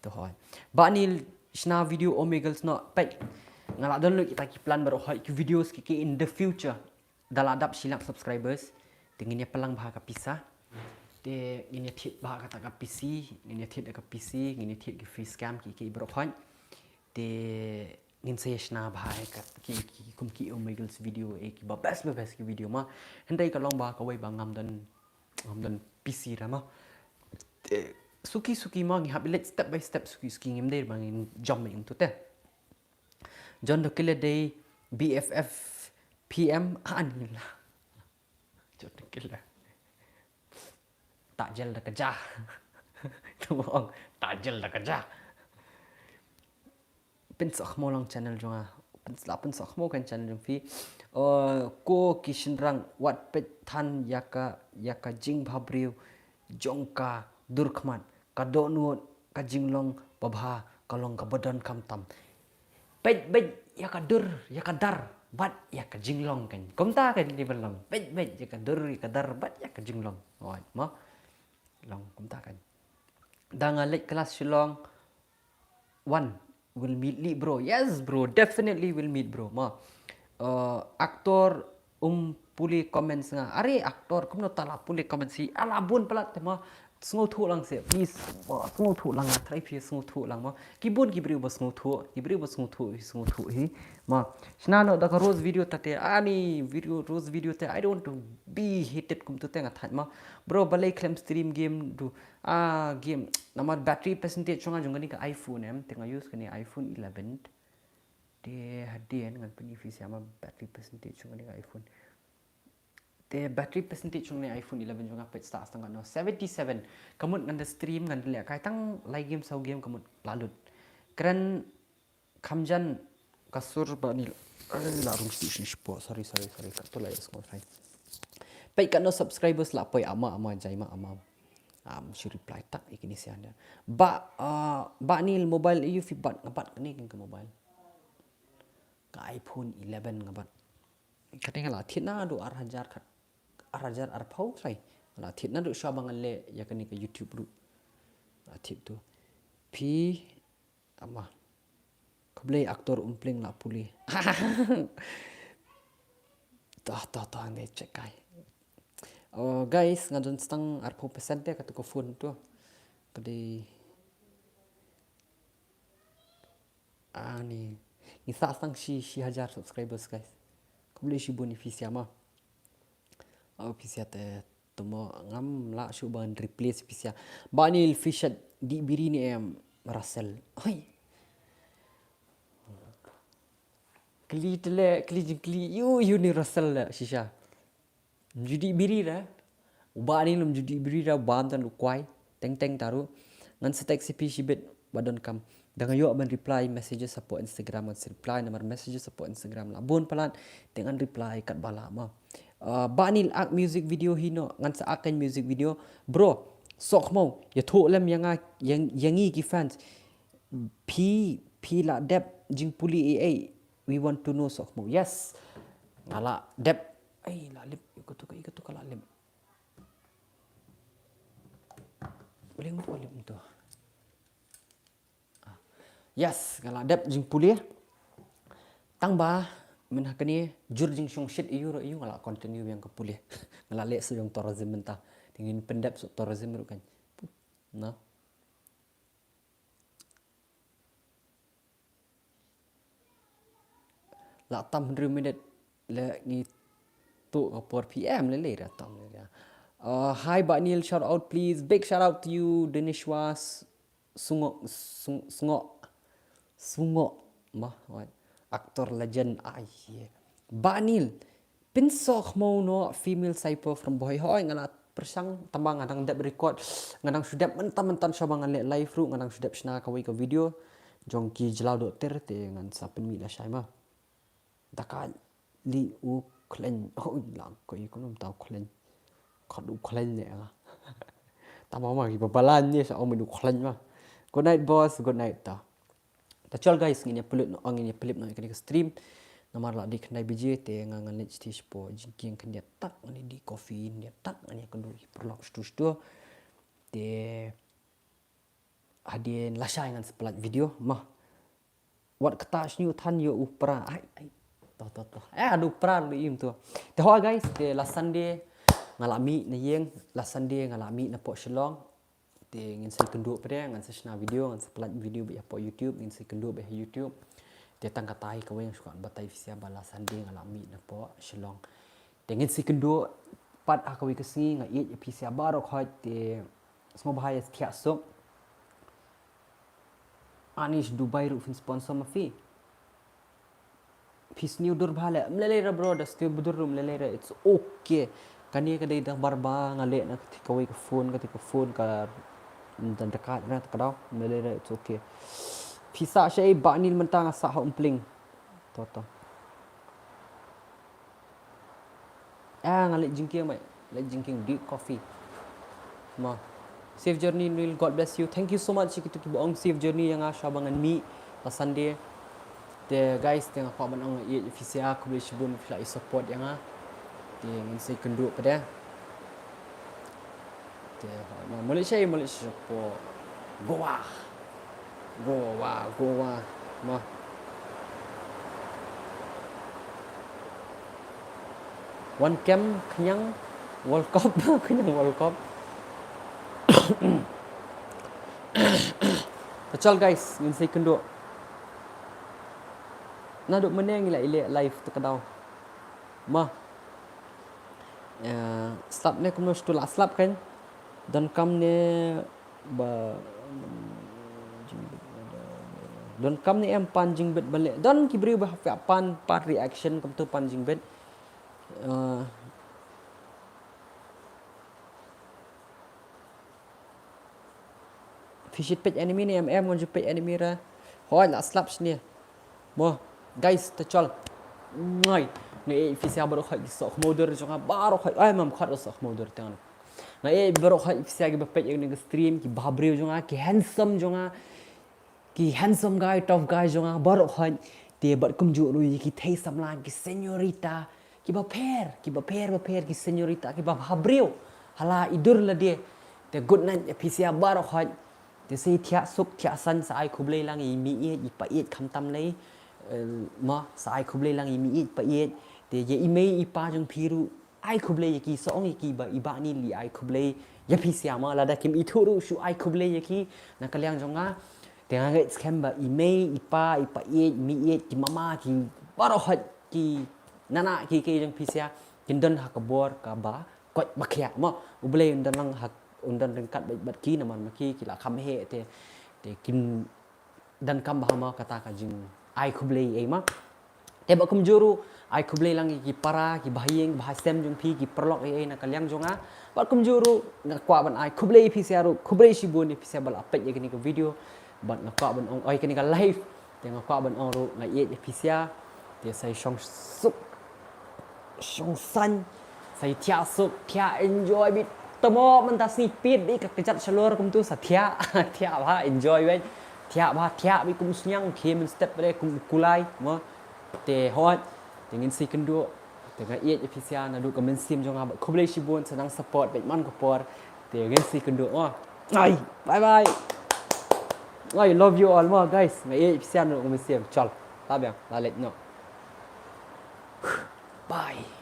To hoi. Bah Neil, shna video Omegle snoh. Peit. Nga la don lut kita ki plan baroh hoi ki videos ki ki in the future. Da la dap shi lak subscribers. Te ngin ïa pynlang bha ka pisa. Te ngin ïa thied bha kata ka P C, ngin ïa thied da ka P C, ngin ïa thied ki face cam ki ki baroh hoi. Te ngin sa ïa shna bha ïa ka ki, ki kum ki Omegle's video, eh, ki ba best ba best ki video ma. Hynrei ka long ba kawei ba ngam don, ngam don P C ra ma. Te suki suki ma ngi hap leit step by step suki suki, ngim dei ba ngin jump ïa ngi tu te. John Dokile dei B F F P M ani la. John Dokile. Tajel da ka ja. Tu ong tajel da ka ja. Pynsoh khmo lang channel jong nga. Pynsla pynsoh khmo kan channel jong phi. Uh, ko ki shynrang wat peit than ïa ka, ïa ka jingbhabriew jong ka dur khmat, ka dohnud, ka jinglong babha, ka long kaba donkam tam. Peit beit ïa ka dur, ïa ka dar bad ïa ka jinglong kan. Kumta kan dei ban long. Peit beit ïa ka dur, ïa ka dar bad ïa ka jinglong. Oi, mo. Long kumta kan. Da nga leit klas Shillong. One, we'll meet li bro. Yes bro, definitely we'll meet bro. Ma. Uh, actor Umpule comments nga. Are actor kumno ta la pule comments hi. Ala bun palat te ma. Sngewthuh lang se please. Ma, sngewthuh lang nga try phi sngewthuh lang ma. Ki bun ki briew ba sngewthuh, ki briew ba sngewthuh, sngewthuh hi. Ma. Shna noh da ka roast video ta te. Ani video, roast video te. I don't want to be hated kum tu te nga thait ma. Bro, balei khlem stream game du. Ah, game. Namar battery percentage jong nga jong kane ka iPhone em, te nga use kane iPhone eleven. Te hadien ngan pyni phi sia ma battery percentage jong kane ka iPhone. Te battery percentage jong kane iPhone eleven jong nga peit start stang no seventy seven. Ka mut ngan da stream ngan da lehkai tang lai game saw game ka mut la lut. Kren Kham jan ka sur ba ni. Ai, la rung sti shin shpo. Sorry, sorry, sorry. Kat tu la ya sngor hai. Peit kat no subscribers la poi ama, ama, jai ma, ama. Am, shu reply tak ikini sian dia. Ba, ah, ba ni mobile iu fi bat, nga bat kani kin ke mobile. Ka iPhone eleven nga bat. Kani nga la thied na du ar hajar kat. Ar hajar ar pau sai. Nga la thied na du sha ba nga le ya kani ka YouTube du. La thied tu. Pi Ama. Khublei actor Umpling la pule. Toh, toh, toh, ngai check kai. Oh, guys, nga don stang arphew percent te katu ka phone tu. Kadi. Ani. Ngi sa stang shi, shi hajar subscribers, guys. Khublei shibun ïa phi sia ma. Oh, phi sia te. Tuma ngam lah shuh ban replace pisa. Ba ni Fisher di biri ni em Russell. Oi. Kli tele, kli jingkli. Yu, yu ni Russell le shisha. Judi biri ra. Uba ni lum judi biri ra, uba am tan lu kwai. Teng teng taru. Ngan setek sipi shibit ba don kam. Da nga ïoh ban reply messages hapoh Instagram, ngan reply namar messages hapoh Instagram la bun palat, te ngan reply kat ba lah ma. Ah, ba ni ak music video hi no, ngan sa ak kan music video. Bro, sok mo, ïathuh lem ïa nga, ïa, ïa ngi ki fans. Phi, phi la dep jingpule ei ei. We want to know sok mo. Yes. Nga la dep. Ai, la lip, iko tu ka, iko tu ka la lip. Boleh mo tu, lip mo tu. Yes, nga la dep jingpule. Tang ba mynha kane jur jingshongshit ïa u ruh ïa u nga la continue biang ka pule. Nga la leh sa jong tourism mynta. Te ngin pyndep sa tourism ruh kan. Na. La tam hynriew minit. Le ngi tu ka por P M le le ra tam le ra. Uh, hi Bah Neil, shout out please. Big shout out to you, Dinishwa S-, Sungo, Sung-, Sungo, Sungo. Ma, oi. Actor legend. Ai, yeah. Bah Neil, pynsoh khmo no female cyber from Bohoi. Hoi, nga la pyrshang tang ba nga dang dep record. Nga dang shu dep mynta mynta sha ba ngan leh live ruh, nga dang shu dep shna kawei ka video jong ki jyllaw dohtir te ngan sa pynmih lashai ma. Da ka li u khlaiñ. Oh, i lang ko i ko nom tau khlaiñ. Khot u khlaiñ ne nga. Tama ma ki babalan ne sa ong u khlaiñ ma. Good night boss, good night ta. Ta chol guys, ngin ïa pylip noh, ngin ïa pylip noh ïa kane ka stream. Namar la dei khyndai baje te nga ngan leit sha spa jingkieng khyndiat tak, ngan ïa dih coffee khyndiat tak, ngan ïa kynduh ïa ki paralok shuh shuh. Te hadien lashai ngan sa pynlait video ma. Wat kata shu than ïa u pra. Ai, ai. Toh, toh, toh. Eh, adu pra lu im tu. Te ho guys, te last Sunday nga la mih na ïing, last Sunday nga la mih na poh Shillong. Te ngin sa ïakynduh pat de, ngan sa shna video, ngan sa pynlait video bad ïa poh YouTube, ngin sa ïakynduh bad ïa YouTube. Te tang kata hi kawei nga shu kwah batai phi sha ba last Sunday nga la mih na poh Shillong. Te ngin sa ïakynduh pat ha kawei ka sngi, nga ïeit ïa phi sha baroh khoit te sngewbha ïa thiah suk. Anish Dubai ruh phin sponsor ma phi. Phi sniew dur bha leh, mlelei ra bro, da sniew dur ruh mlelei ra, it's okay. Kane ka dei da bar ba nga leh na kawei ka phone, kawei ka phone ka dan dekat na ka dau, mlelei ra, it's okay. Phi sah sha ei Bah Neil mynta nga sah ha Umpling. To, to. Ah, nga leit jingkieng, mate. Leit jingkieng, deep coffee. Ma. Safe journey, Neil. God bless you. Thank you so much ïa kito kiba ong safe journey ïa nga sha ba ngan mih ha Sunday. Te guys, te nga kwah ban ong ïa phi sha, khublei shibun phi la ïa support ïa nga. Te ngin sa ïakynduh pat de. Te ma, malik shai, malik shai po. Goa. Goa, Goa. Ma. Wan kem khñiang World Cup, khñiang World Cup. Pachal guys, ngin sa ïakynduh. Naduh mynne ngi la ïaleh live te ka daw. Ma. Eh, slap ne kumno shu la slap kan. Donkam ne ba donkam ne em pan jingbit ban leh. Don ki briew ba hap pan, pan reaction kumto pan jingbit. Eh, Phi shit peit enemy ne em em, ngan ju peit enemy ra. Hoi la slap shne. Mo, guys, ta chol. Ngai. Nga ïeit phi sha baroh hoi ki soh khmudor jong nga baroh hoi. Ai mam khot soh khmudor tang. Nga ïeit baroh hoi phi sha kiba peit ïa kane ka stream, ki bhabriew jong nga, ki handsome jong nga. Ki handsome guy, tough guy jong nga baroh hoi. Te bad kumjuh ruh ïa ki thei samla, ki señorita, kiba pher, kiba pher, ba pher, ki señorita, kiba bhabriew. Hala i dur lade. Te good night ïa phi sha baroh hoi. Te sa thiah suk, thiah san, sa ai khublei lang ïa i mei ïeit, i pa ïeit khamtam lei. Eh, ma, sa ai khublei lang ïa i mei ïeit, pa ïeit. Te ïa i mei i pa jong phi ruh ai khublei ïa ki, sa ong ïa ki ba i Bah Neil i ai khublei ïa phi sha ma, lada kim ithuh ruh shu ai khublei ïa ki na ka liang jong nga. Te nga ngeit skhem ba i mei, i pa, i pa ïeit, i mei ïeit, ki mama, ki baroh hoi, ki nana, ki kei jong phi sha kin don ha ka bor kaba koit ba khiah ma. U Blei un don lang ha, un don ryngkat bad, bad ki namar ma ki, ki la kham heh te, te kin donkam bha ma kata ka jingai khublei ei ma. Te bad kumjuh ruh ai khublei lang ïa ki para, ki bahaïing, bahasem jong phi, ki paralok ei ei na ka liang jong nga. Bad kumjuh ruh nga kwah ban ai khublei ïa phi sha ruh, khublei shibun ïa phi sha ba la peit ïa kane ka video. Bad nga kwah ban ong, oi, kane ka live. Te nga kwah ban ong ruh nga ïeit ïa phi sha. Te sa shong suk, shong san, sa thiah suk, thiah enjoy bit. Tamo mynta sipit bit ka kjat shalor kumtu sa thiah, thiah bha enjoy bit. Thiah bha, thiah bit kum sniang, khie mynstep bit kum kulai, mo. Te hoi, te ngin sa ïakynduh. Te nga ïeit ïa phi sha naduh ka mynsiem jong nga, khublei shibun sa nang support bad man ka por. Te ngin sa ïakynduh, mo. Ai, bye bye. I love you all, mo guys. Nga ïeit ïa phi sha naduh ka mynsiem. Chal. Tabiang, la leit noh. Bye.